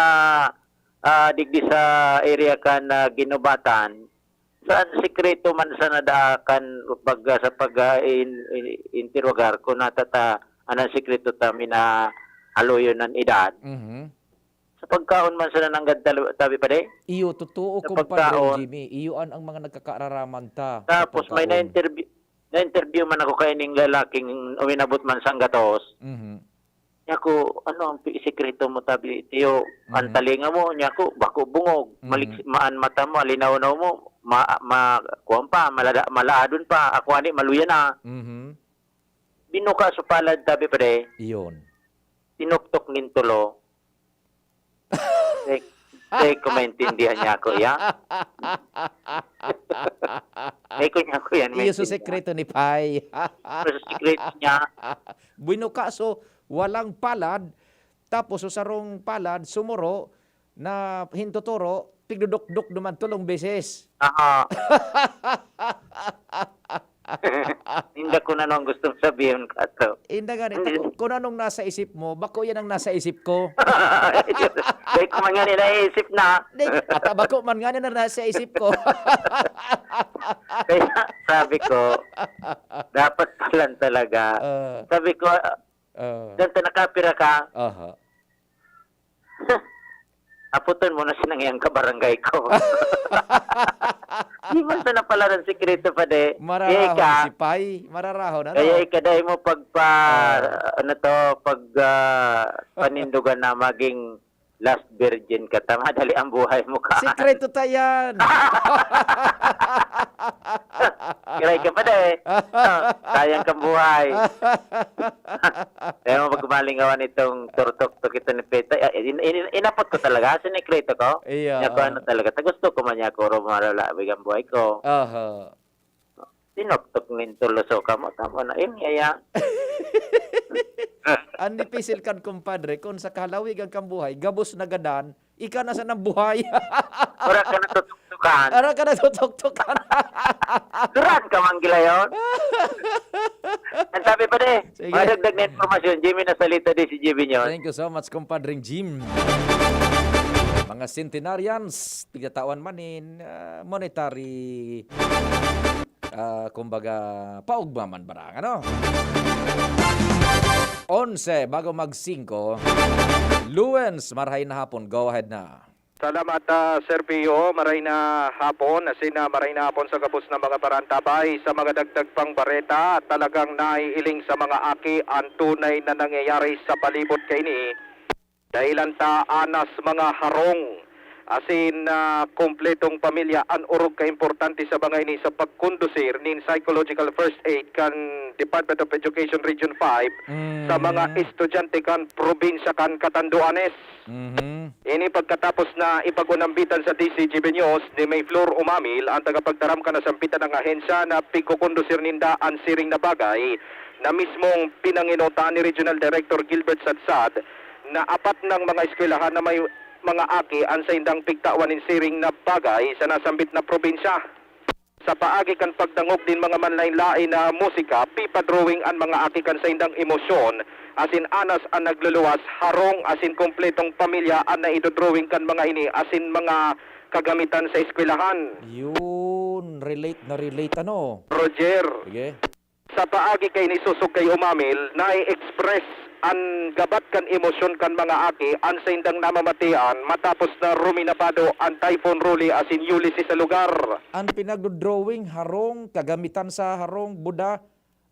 ah, digdi sa area kan ah, Ginubatan, saan sikreto man sa nadaakan pag sa pag ah, in, in, interrogar kung natata anong sikreto ta minahaluyon ng edad. Mhm. Sa pagkaon man sa nananggad talo- tabi pa di? Iyo, totoo, Sa kumpadre pagkaon. Jimmy. Iyo an ang mga nagkakaaraman ta. Tapos may Pagkaon. na-interview, na-interview man ako kay ning lalaking uminabot man sanggatos. Mhm. Niya ko, ano ang pi- sikreto mo tabi, tiyo? Ang Mhm. talinga mo, niya ko, bako bungog. Mhm. Malik, maan mata mo, alinaw-naw mo, ma, ma, kuwan pa, malada, malaadon pa. Ako ani, maluya na. Mhm. Binuka sa palad, tabi pa de. Iyon. Tinuktok nin tulo. Tek, tek, kung maintindihan niya ako, ya? Tek, ko niya ako yan, Iyo sa maintindihan. Sekreto ni Pay. Pero sa sikreto niya, Binuka, so, walang palad. Tapos, so, sarong palad, sumuro, na hintuturo, pigdudukduk duman tulong beses. Aha. Hindi ko na nung gustong sabihin ka to. Inda gani, ta-, kung anong nasa isip mo, bako yan ang nasa isip ko. Dahil ko man nga nila naisip na. Di, ata bako man nga na nasa isip ko. Kaya sabi ko, dapat palan talaga. Ah, Sabi ko, ah, "Dante, nakapira ka?" aha. "Aputon mo na sinang iyang kabarangay ko." Di man sana pala ng sikreto, pade. Kaya Mararahon ika, si Pai. Mararahon, ano? kaya ika dahil mo pagpa, ano to, pag ah, panindugan na maging last virgin ka, ta madali ang buhay mo ka. Sikreto ta yan. Kiray ka pa, de. Ah, sayang kang buhay. Kaya mo pagmalingawan itong turtok-tok ito ni Peta. Ah, in, in, inapot ko talaga, sinikreto ko. Iya. Niya ko ano talaga. Ta gusto ko man niya kuro marala, bigang buhay ko. Aha. Tinoktok nin tuloso ka mo, tama na. Yun, kaya. Ang dipisil kan, kumpadre, kung sa kahalawigan kang buhay, gabos na gadan, ika na sa nang buhay. Ora ka natutuktukan. Ara ka natutuktukan. Duran ka man gilayon. Ang sabi pa de, Sige. Madagdag na informasyon, Jimmy Nasalita, di si Jimmy Nyon. Thank you so much, kumpadring Jim. Mga centenarians, pigtatawan man nin ah, monetary, ah, kumbaga, paugma man barang, ano? Onse, bago mag singko, Luens, marahay na hapon, go ahead na. Salamat, ah, Sir Pio. Maray na hapon. Asin na maray na hapon sa gabos na mga parantabay. Sa mga dagdag pang bareta, talagang naiiling sa mga aki ang tunay na nangyayari sa palibot kaini. Dahilan ta anas mga harong. Asin na kompletong pamilya an orog kaimportante sa mga ini sa pagkondusir nin psychological first aid kan Department of Education Region five sa mga Mm. estudyante kan probinsya kan Catanduanes. Mhm. Ini pagkatapos na ipag-unambitan sa D C G B News ni May Flor Umamil, ang tagapagtaram kan nasambitan ng ahensya na pigkukondusir ninda an siring na bagay na mismong pinanginutaan ni Regional Director Gilbert Sadsad na apat ng mga eskwelahan na may mga aki an saindang pigtawan nin siring na bagay sa nasambit na probinsya. Sa paagi kan pagdangog nin mga manlaen-laen na musika, pipadrawing an mga aki kan saindang emosyon, asin anas an nagluluwas, harong asin kompletong pamilya an naidodrawing kan mga ini asin mga kagamitan sa eskwelahan. Yun, relate na relate, ano? Roger, Sige. sa paagi kaini, sosog kay Umamil, nai-express an gabat kan emosyon kan mga aki an saindang namamatian matapos na ruminabado an Typhoon Rolly asin Ulysses sa lugar. Ang pinagdodrawing, harong, kagamitan sa harong, buda,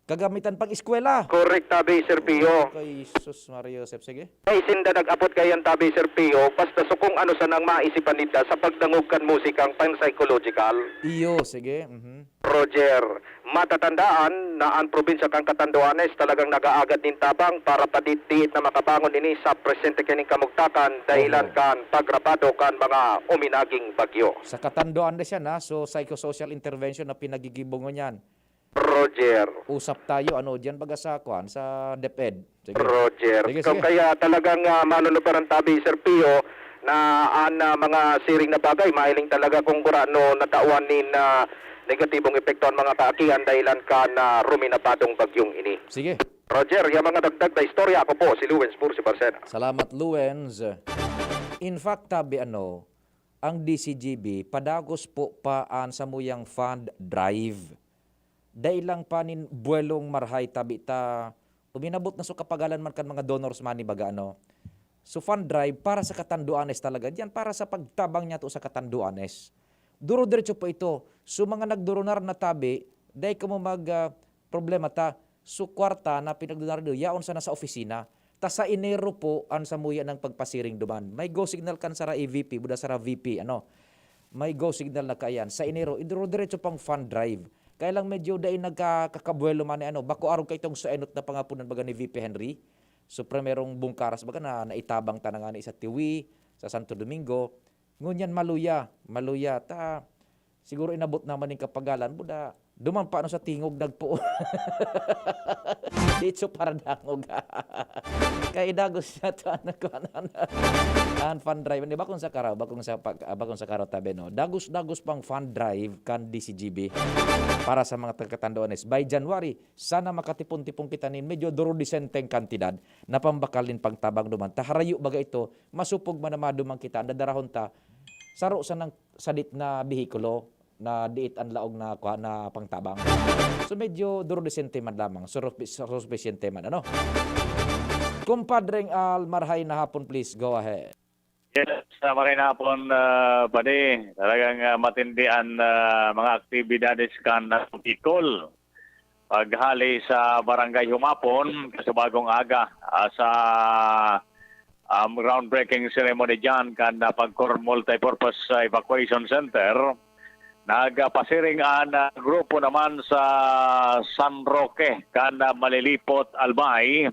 kagamitan pang eskwela. Correct, tabi, Sir Pio. Kay Jesus Maria Joseph, sige. Kay sinda nag-apot kaiyan, tabi, Sir Pio, basta sukong ano sanang maisipan ninda sa pagdangog kan musikang pang-psychological. Iyo, sige. Mhm. Roger, matatandaan na an probinsya kan Catanduanes talagang nag-aagad nin tabang para padiit-diit na makabangon ini sa presente kining kamugtakan dahilan Oho. kan pagrabado kan mga uminaging bagyo. Sa Catanduanes yan, ha? So, psychosocial intervention na pinagigibong niyan. Roger. Usap tayo, ano, diyan baga sa, kuan, sa DepEd. Sige. Roger. Sige, Kung sige. kaya talagang uh, manunuparan tabi, Sir Pio, na an ah, mga siring na bagay, mahiling talaga kung kurano natawan nin ah, negatibong epekto ang mga kaakihan dahilan kan ah, ruminabadong bagyong ini. Sige. Roger, yung mga dagdag na istorya, ako po si Lewens Bursi Barcena. Salamat, Luens. In fact, tabi ano, ang D C G B, padagos po pa an samuyang fund drive. Dai lang pa nin buwelong marahay tabi ta, uminabot na so kapagalan man kan mga donors money baga ano. So fund drive para sa Catanduanes talaga. Diyan para sa pagtabang niya to sa Catanduanes. Duro-diretso po ito. So mga nagdurunar na tabi, dai kamo mag ah, problema ta. So kwarta na pinagdurunar niyo, yaon sana sa opisina. Ta sa Enero po an samuya ng pagpasiring duman. May go signal kan sara A V P, buda sara V P, ano. May go signal na kaiyan. Sa Enero, iduro-diretso pang fund drive. Kaya lang medyo dai nagkakabuelo man ni ano, bako arog kay itong sa enot na pangapunan baga ni V P Henry. So, primerong bungkaras baga na naitabang ta na nga ni sa Tiwi, sa Santo Domingo. Ngunyan maluya, maluya. Ta, siguro inabot naman ning kapagalan, buda, duman pa ano sa tingog nagpo. Diretso para dangog. Kay dagos siya to, ano ko, ano, ano. An fund drive, di ba kung sa karaw, bakong sa, pag, ah, bakong sa karaw tabi, no? Dagos-dagos pang fund drive kan D C G B para sa mga taga-Catanduanes. By January, sana makatipon-tipon kita nin medyo duro-disenteng kantidad na pambakal nin pagtabang duman. Ta harayo baga ito, masupog man na maduman kita, an dadarahon ta, saro sanang sadit na behikulo. na diit an laog na kuha na pangtabang. So, medyo durodesente man lamang, surupi-, suspesiyente man, ano? Kumpadreng Al, marhay na hapon, please go ahead. Yes, ah, marhay na hapon, ah, padi. Talagang, ah, matindi an, ah, mga aktibidades kan, ah, Bicol. Paghali sa Barangay Humapon, kasubagong aga, ah, sa, um, groundbreaking ceremony diyan kan, ah, Pagcor Multipurpose, ah, Evacuation Center, nagpasiring an, ah, grupo naman sa San Roque kan, ah, Malilipot, Albay.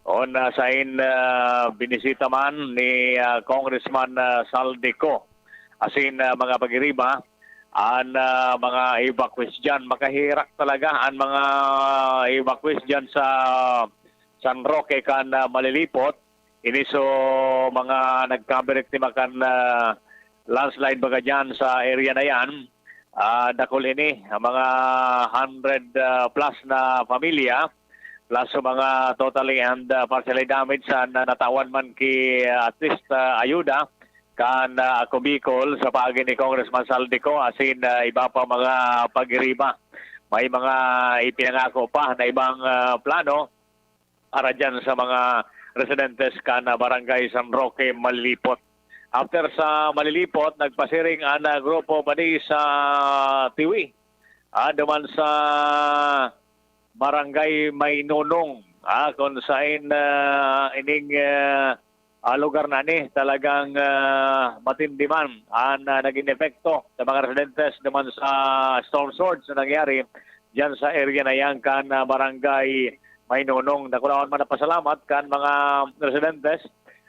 On, ah, sain, ah, binisita man ni, ah, Congressman, ah, Saldico asin, ah, mga pagiriba an, ah, mga evacuees diyan. Makaherak talaga an mga evacuees diyan sa San Roque kan, ah, Malilipot. Ini so mga nagkabiriktima kan, ah, landslide baga diyan sa area na yan. Ah, dakul ini, ang mga hundred, ah, plus na pamilya, plus sa mga totally and, ah, partially damaged na natawan man ki, ah, at least, ah, ayuda kan, ah, Ako Bicol sa paagi ni Congressman Saldico asin, ah, iba pa mga pagiriba. May mga ipinangako pa na ibang, ah, plano para diyan sa mga residentes kan, ah, Barangay San Roque, Malilipot. After sa Malilipot, nagpasiring an, ah, grupo padi sa Tiwi, ah, duman sa Barangay Mainonong, ah, kun sain, ah, ining, ah, ah, lugar na ni talagang, ah, matindi man an, ah, naging epekto sa mga residentes duman sa storm surge na nangyari diyan sa area na yan kan, ah, Barangay Mainonong. Dakulaon man ang pasalamat kan mga residentes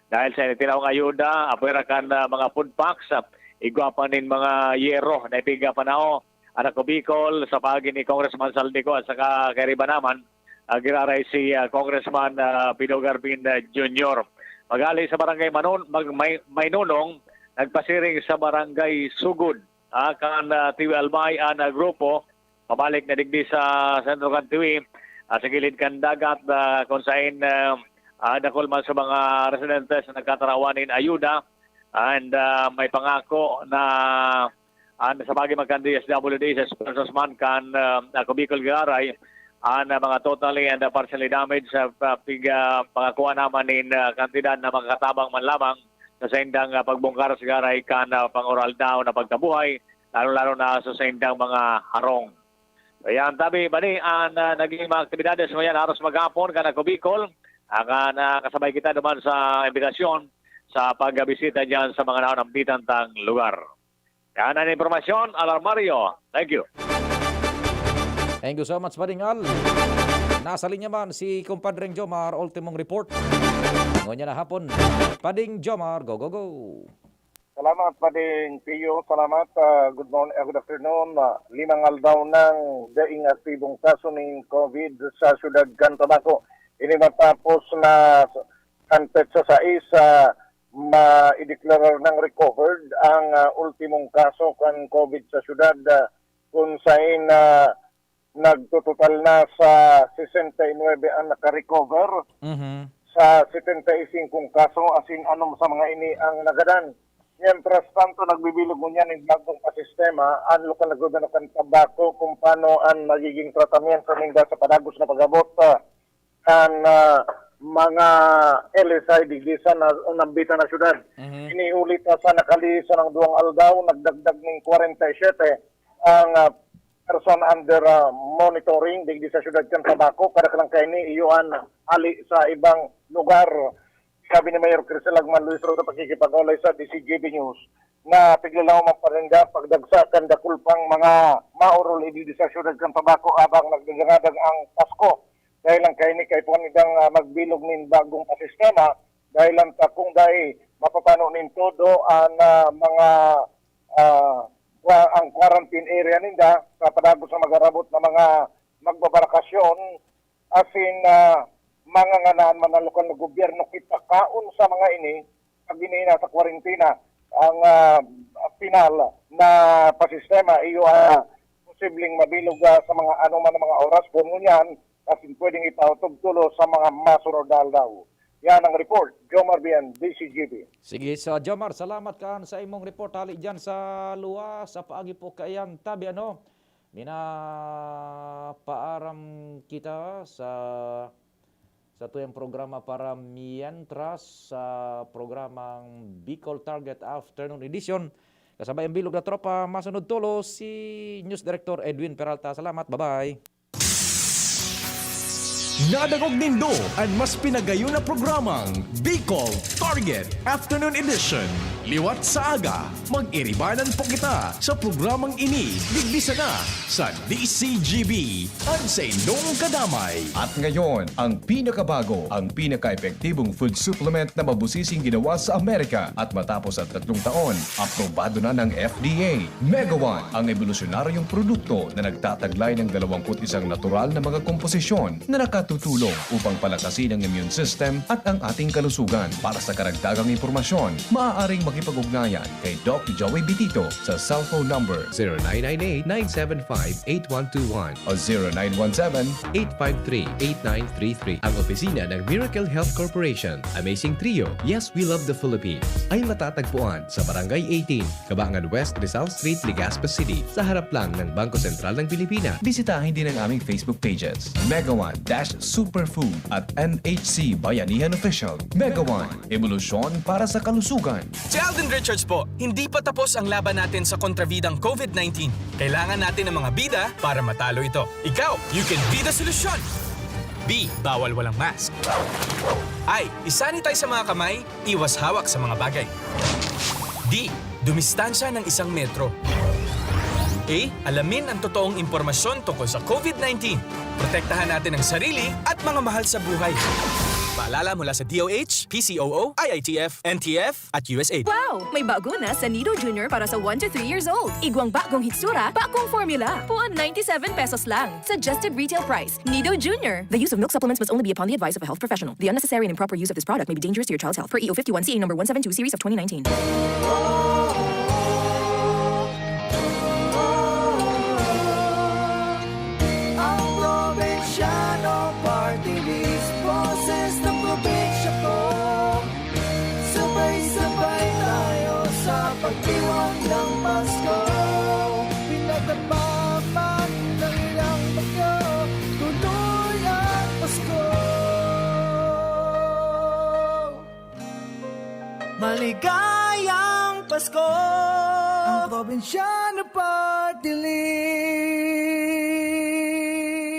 dahil sa tinawong ayuda, apwera kan, ah, mga food packs, ah, igwa pa nin mga yero na ipigapanao an Ako Bicol sa paagi ni Congressman Saldico at saka kairiba naman, ah, giraray si, ah, Congressman, ah, Pido Garbin, ah, Junior. Maghali sa Barangay Manon-, Mag-, May-, Mainonong, nagpasiring sa Barangay Sugod, ah, kan, ah, Tiwi Albay an, ah, grupo, pabalik na digdi sa sentro kan Tiwi, ah, sa gilid kan dagat, ah, kun sain, ah, ah, dakul man sa mga residentes na nagkatarawan nin ayuda, and, ah, may pangako na, ah, sa bagay man kan D S W D, sa sponsors man kan, ah, Ako Bicol giraray, an, ah, mga totally and, ah, partially damaged sa, ah, pig-, ah, pangakuha naman nin, ah, kantidad na makakatabang man lamang sa saindang, ah, pagbungkar sa garay kan, ah, pang-oral daw na pagkabuhay, lalo-lalo na sa saindang mga harong. Ayan, tabi, bani, an, ah, naging mga aktibidades ngayon, haros maghapon, kan Ako Bicol, ang, ah, nakasabay kita duman sa imbitasyon sa pagbisita diyan sa mga naon nambitan tang lugar. Yan ang impormasyon, Alarmario. Thank you. Thank you so much, Pading Al. Nasa linya man si Kumpadreng Jomar, ultimong report. Ngunyan na hapon, Pading Jomar, go, go, go. Salamat, Pading Pio. Salamat. Ah, good morning, ah, good afternoon. Ah, limang aldaw nang daing aktibong kaso ning COVID sa siyudad kan Tabaco. Ini matapos na kan petsa sais, ah, ma-ideklara nang recovered ang, ah, ultimong kaso kan COVID sa siyudad, ah, kun sain, ah, nagtototal na sa sesenta y nuebe ang naka-recover Mhm. sa setenta y singkong kaso, asin anom sa mga ini ang nagadan. Mientras tanto, nagbibilog ngunyan nin bagong pasistema an lokal na gobyerno kan Tabaco kung paano an magiging tratamiento ninda sa padagos na pag-abot, ah, kan, ah, mga L S I digdi sa na-, nambitan na syudad. Mhm. Ini huli ta sa nakalihis na duwang aldaw, nagdagdag nin kwarenta y siyete ang, ah, person under, ah, monitoring digdi sa siyudad kan Tabaco. Kadaklan kaini iyo an hali sa ibang lugar. Sabi ni Mayor Crisel Agman Luis Ro sa pakikipag-olay sa D C G B News na piglalaom ang paninda pagdagsa kan dakul pang mga maorol digdi sa siyudad kan Tabaco habang nagdadangadang ang Pasko. Dahil lang kaini kaipuhan nindang, ah, magbilog nin bagong pasistema dahil lang ta kung dai mapapano nin todo ang, ah, mga, ah, kwa-, ang quarantine area ninda sa padagos na mag-arabot na mga magbabakasyon, asin, ah, manganganan man ang lokal na gobyerno kipakaon sa mga ini, pag ini nasa kwarentina ang, ah, pinal na pasistema, iyo, ah, posibleng mabilog, ah, sa mga anoman na mga oras, kung ngunyan, asin pwedeng ipautog tulo sa mga masunod na aldaw. Yan ang report, Jomar Bien, D C G B. Sige, sa Jomar, salamat kan sa imong report hali diyan sa luwas sa paagi po kaiyan tabi, ano? Minapaaram kita sa sa tuyang programa para mientras sa programang Bicol Target Afternoon Edition. Kasabay ang bilog na tropa, masunod tulo si News Director Edwin Peralta. Salamat, bye-bye. Nadangog nindo an mas pinagayon na programang Bicol Target Afternoon Edition. Liwat sa aga, mag-iribanan po kita sa programang ini. Digdi sana sa D C G B, an saindong kadamay. At ngayon, ang pinakabago, ang pinaka-epektibong food supplement na mabusising ginawa sa Amerika. At matapos ang tatlong taon, aprobado na ng F D A. Megawan, ang ebolusyonaryong produkto na nagtataglay ng dalawampu't isang natural na mga komposisyon na nakatutulong upang palakasin ang immune system at ang ating kalusugan. Para sa karagdagang impormasyon, maaaring makipag-ugnayan kay Doc Joey Bitito sa cellphone number zero nine nine eight, nine seven five, eight one two one o zero nine one seven, eight five three, eight nine three three. Ang opisina ng Miracle Health Corporation, Amazing Trio, Yes, We Love the Philippines, ay matatagpuan sa Barangay eighteen, Kabangan West, Rizal Street, Legazpi City, sa harap lang ng Bangko Sentral ng Pilipinas. Bisitahin din ang aming Facebook pages, Megawan dash Superfood at M H C Bayanihan Official. Megawan, ebolusyon para sa kalusugan. Si Alden Richards po, hindi pa tapos ang laban natin sa kontrabidang COVID nineteen. Kailangan natin ng mga bida para matalo ito. Ikaw, you can be the solution! B. Bawal walang mask. I. I-sanitize sa mga kamay, iwas hawak sa mga bagay. D. Dumistansya ng isang metro. A. Alamin ang totoong impormasyon tungkol sa COVID nineteen. Protektahan natin ang sarili at mga mahal sa buhay. Paalala mula sa D O H, P C O O, I I T F, N T F, at U S A I D. Wow! May bago na sa Nido Junior para sa one to three years old. Igwang bagong hitsura, bagong formula. Puon ninety-seven pesos lang. Suggested retail price. Nido Junior. The use of milk supplements must only be upon the advice of a health professional. The unnecessary and improper use of this product may be dangerous to your child's health. Per E O fifty-one C A number one seven two series of twenty nineteen. Ang Probinsyano Party List, boses ng probinsya ko. Sabay-sabay tayo sa pagdiwang ng Pasko. Pinagdamdaman ng ilang bagyo, tuloy ang Pasko. Maligayang Pasko! Ang Probinsyano Party List!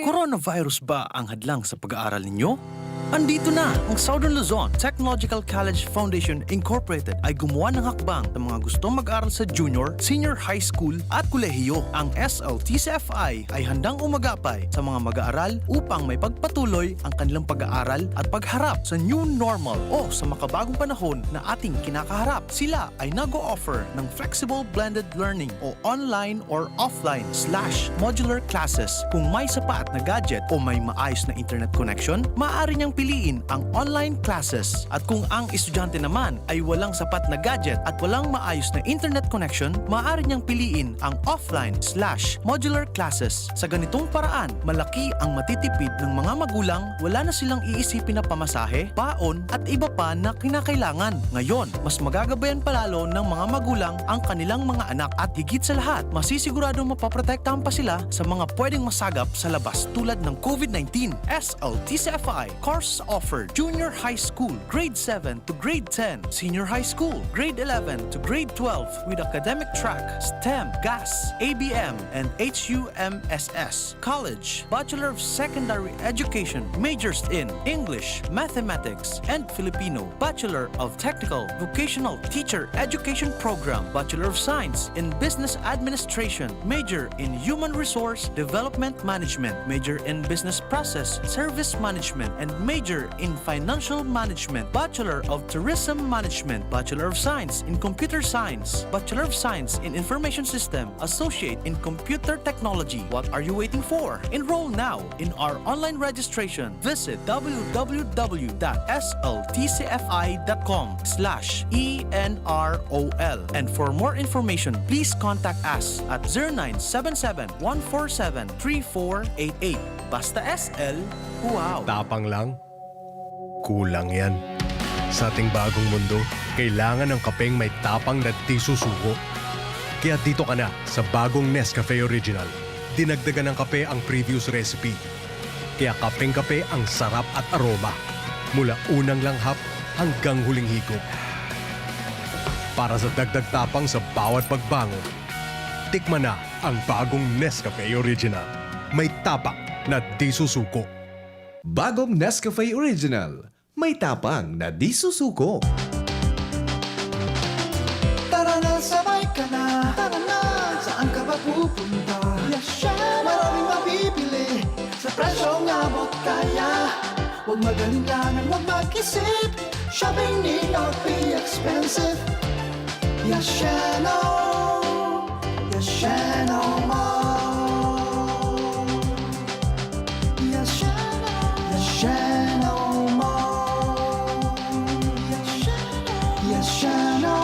Coronavirus ba ang hadlang sa pag-aaral ninyo? Andito na! Ang Southern Luzon Technological College Foundation Incorporated ay gumawa ng hakbang sa mga gustong mag-aral sa junior, senior high school at kolehiyo. Ang S L T C F I ay handang umagapay sa mga mag-aaral upang maipagpatuloy ang kanilang pag-aaral at pagharap sa new normal o sa makabagong panahon na ating kinakaharap. Sila ay nag-o-offer ng flexible blended learning o online or offline slash modular classes. Kung may sapat na gadget o may maayos na internet connection, maaari niyang piliin ang online classes. At kung ang estudyante naman ay walang sapat na gadget at walang maayos na internet connection, maaari niyang piliin ang offline slash modular classes. Sa ganitong paraan, malaki ang matitipid ng mga magulang, wala na silang iisipin na pamasahe, baon, at iba pa na kinakailangan. Ngayon, mas magagabayan pa lalo ng mga magulang ang kanilang mga anak at higit sa lahat, masisiguradong mapoprotektahan pa sila sa mga pwedeng masagap sa labas tulad ng COVID nineteen. S L T C F I, course offered, junior high school, grade seven to grade ten, senior high school, grade eleven to grade twelve with academic track, STEM, GAS, A B M, and H U M S S, college, Bachelor of Secondary Education, majors in English, Mathematics, and Filipino, Bachelor of Technical Vocational Teacher Education Program, Bachelor of Science in Business Administration, major in Human Resource Development Management, major in Business Process Service Management, and major in Financial Management, Bachelor of Tourism Management, Bachelor of Science in Computer Science, Bachelor of Science in Information System, Associate in Computer Technology. What are you waiting for? Enroll now in our online registration. Visit w w w dot s l t c f i dot com slash e n r o l. And for more information, please contact us at zero nine seven seven, one four seven, three four eight eight. Basta S L, wow! Tapang lang. Kulang yan. Sa ating bagong mundo, kailangan ng kapeng may tapang na di susuko. Kaya dito ka na sa bagong Nescafe Original. Dinagdagan ng kape ang previous recipe. Kaya kapeng-kape ang sarap at aroma. Mula unang langhap hanggang huling higop. Para sa dagdag tapang sa bawat pagbangon, tikman na ang bagong Nescafe Original. May tapang na di susuko. Bagong Nescafe Original. May tapang na di susuko. Tara na, sabay ka na. Tara na. Saan ka ba pupunta? Yes, Shano. Maraming mabibili sa presyong abot kaya. Huwag mag-alinlangan, huwag mag-isip. Shopping need not be expensive. Yes, Shano. Yes, Shano Mall. Yes, Shano. Yes, Shano Mall. Yes, Shano. Yes, Shano.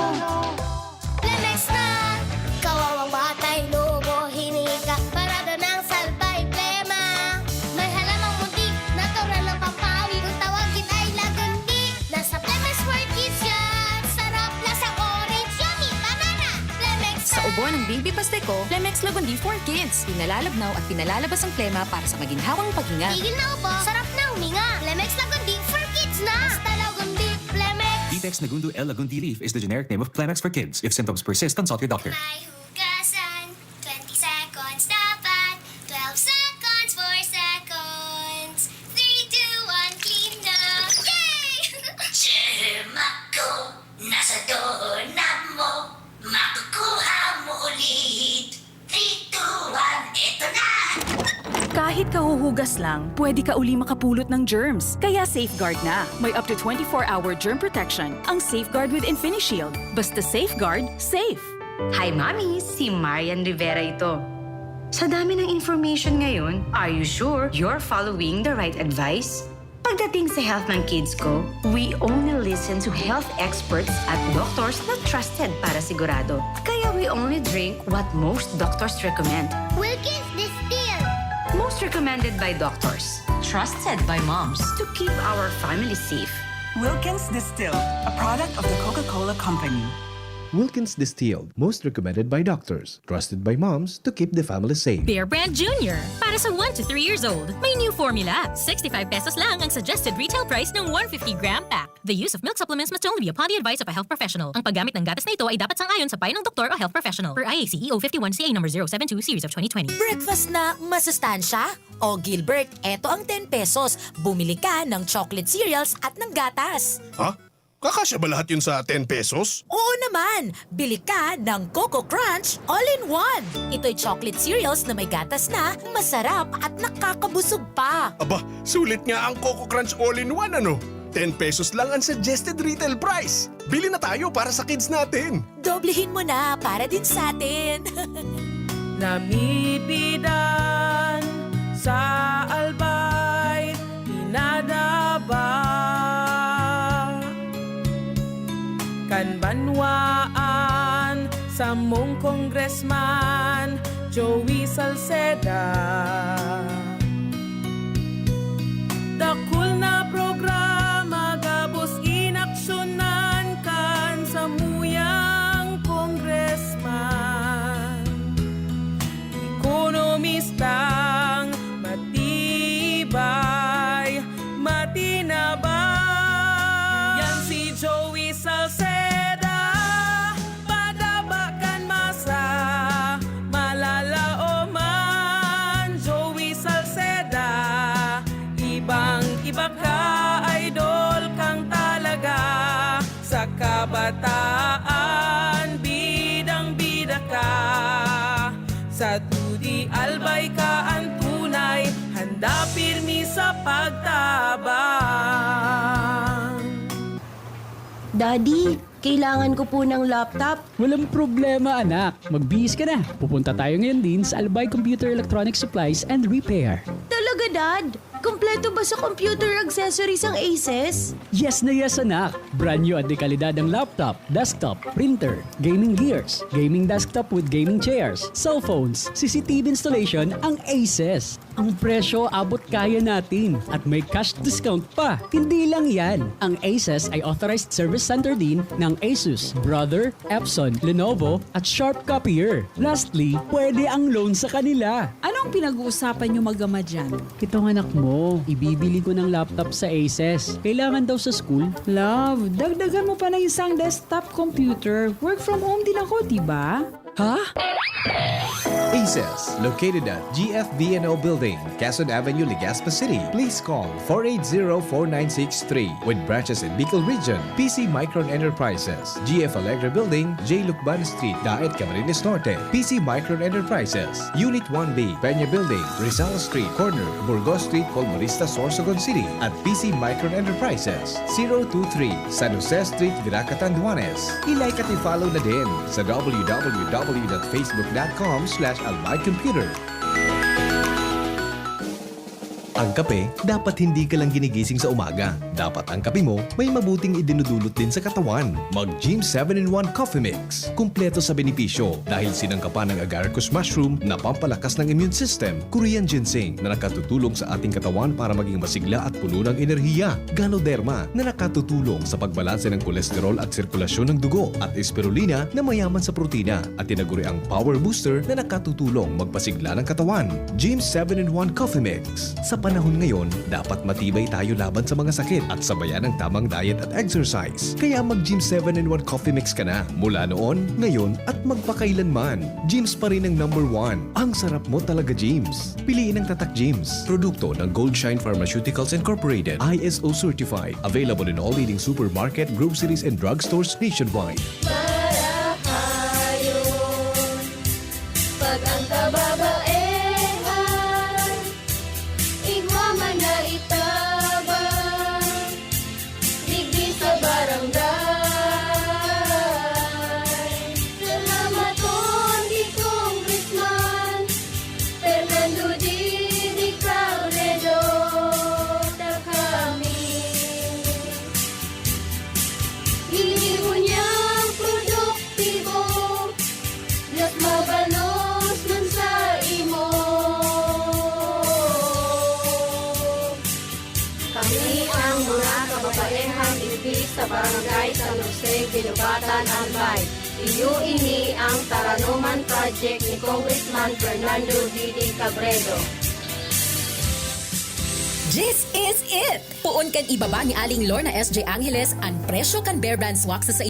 Lemex na! Kawawang batay, lubo, hinika, parada ng salbay, plema. May halamang muntik, natural na pampawi. Kung tawagin ay lagundi, nasa Lemex World Kids yan. Sarap, lasang orange, yummy, banana. Lemex Sa na! Ubo ng Baby Pasteco, Lemex Lagundi for Kids. Pinalalabnaw at pinalalabas ang plema para sa maginhawang paghinga. Tigil na ubo, sarap na huminga. Lemex Lagundi for Kids na! Basta Lagundi, Lemex! Vitex Nagundo L Lagundi Leaf is the generic name of Plemex for Kids. If symptoms persist, consult your doctor. May hugasan, twenty seconds dapat, twelve seconds, four seconds, three, two, one, clean na! Yay! Germ ako, nasa doorknob mo, makukuha mo ulit. Three, two, one, eto na! Kahit kahuhugas lang, pwede ka uli makapulot ng germs. Kaya Safeguard na. May up to twenty-four hour germ protection ang Safeguard with InfiniShield. Basta Safeguard, safe! Hi, Mommy! Si Marian Rivera ito. Sa dami ng information ngayon, are you sure you're following the right advice? Pagdating sa health ng kids ko, we only listen to health experts at doctors na trusted para sigurado. Kaya we only drink what most doctors recommend. Wilkins Distilled. Most recommended by doctors. Trusted by moms. To keep our family safe. Wilkins Distilled, a product of the Coca-Cola Company. Wilkins Distilled, most recommended by doctors, trusted by moms to keep the family safe. Bear Brand Junior, para sa one to three years old. May new formula. Sixty-five pesos lang ang suggested retail price ng one fifty gram pack. The use of milk supplements must only be upon the advice of a health professional. Ang paggamit ng gatas na ito ay dapat sang-ayon sa payo ng doktor o health professional, per I A C E O fifty-one C A number zero seven two series of twenty twenty. Breakfast na masustansya? O Gilbert, eto ang ten pesos. Bumili ka ng chocolate cereals at ng gatas. Ha? Kakasya ba lahat yun sa ten pesos? Oo naman! Bili ka ng Coco Crunch All-in-One. Ito'y chocolate cereals na may gatas na, masarap at nakakabusog pa. Aba, sulit nga ang Coco Crunch All-in-One, ano? Ten pesos lang ang suggested retail price. Bili na tayo para sa kids natin. Doblehin mo na para din sa atin. Namipidan sa Albay, pinadaba kan banwaan, samong Congressman Joey Salceda. Dakul na programa gabos inaksyonan kan samuyang congressman. Ekonomistang matibay, matinabang. Yan si Joey Salceda, padaba kan masa, malalaoman. Joey Salceda, ibang-iba ka, idol kang talaga. Sa kabataan, bidang-bida ka. Sa T D Albay ka an tunay, handa pirmi sa pagtabang. Daddy, kailangan ko po ng laptop. Walang problema, anak. Magbihis ka na. Pupunta tayo ngayon din sa Albay Computer Electronic Supplies and Repair. Talaga, Dad? Kompleto ba sa computer accessories ang Asus? Yes na yes, anak! Brand new at de kalidad ang laptop, desktop, printer, gaming gears, gaming desktop with gaming chairs, cellphones, C C T V installation ang Asus. Ang presyo abot kaya natin at may cash discount pa. Hindi lang yan, ang Aces ay authorized service center din ng Asus, Brother, Epson, Lenovo, at Sharp Copier. Lastly, pwede ang loan sa kanila. Anong pinag-uusapan nyo mag-ama dyan? Itong anak mo, ibibili ko ng laptop sa Aces. Kailangan daw sa school. Love, dagdagan mo pa ng isang desktop computer. Work from home din ako, di ba? Ha? Aces, located at G F V N O Building, Quezon Avenue, Legazpi City. Please call four eight zero four nine six three. With branches in Bicol Region, P C Micron Enterprises, G F Alegre Building, J Lucban Street, Daet, Camarines Norte, P C Micron Enterprises, Unit one B, Peña Building, Rizal Street, corner, Burgos Street, Colmonista, Sorsogon City, at P C Micron Enterprises, zero two three, San Jose Street, Virac, Catanduanes. I-like at i-follow na din sa w w w dot facebook dot com slash albay computer. Ang kape, dapat hindi ka lang ginigising sa umaga. Dapat ang kape mo may mabuting idinudulot din sa katawan. Mag Gym seven in one Coffee Mix. Kumpleto sa benepisyo dahil sinangkapan ng agaricus mushroom na pampalakas ng immune system, Korean ginseng na nakatutulong sa ating katawan para maging masigla at puno ng enerhiya, Ganoderma na nakatutulong sa pagbalanse ng kolesterol at sirkulasyon ng dugo, at spirulina na mayaman sa protina at tinaguriang power booster na nakatutulong magpasigla ng katawan. Gym seven in one Coffee Mix. Sa panahon ngayon, dapat matibay tayo laban sa mga sakit at sabayan ng tamang diet at exercise. Kaya mag Gym seven in one Coffee Mix ka na mula noon, ngayon at magpakailanman. Gym's pa rin ang number one. Ang sarap mo talaga, Gym's. Piliin ang Tatak Gym's. Produkto ng Goldshine Pharmaceuticals Incorporated, I S O certified. Available in all leading supermarket, groceries, and drugstores nationwide. Marahayon, pag ang kababaehan, igwa man na itabang, digdi sa barangay. Salamaton ki Congressman Fernando Didi Cabredo, ta kami ginibo niyang produktibo, mas mabalos man sa imo. Kami ang mga kababaehang digdi sa Barangay San Jose, Guinobatan, Albay. Iyo ini ang Taranoman Project ni Congressman Fernando Didi Cabredo. This is it! Poon kan ibaba ni Aling Lorna S J Angeles an presyo kan Bear Brand Swak sa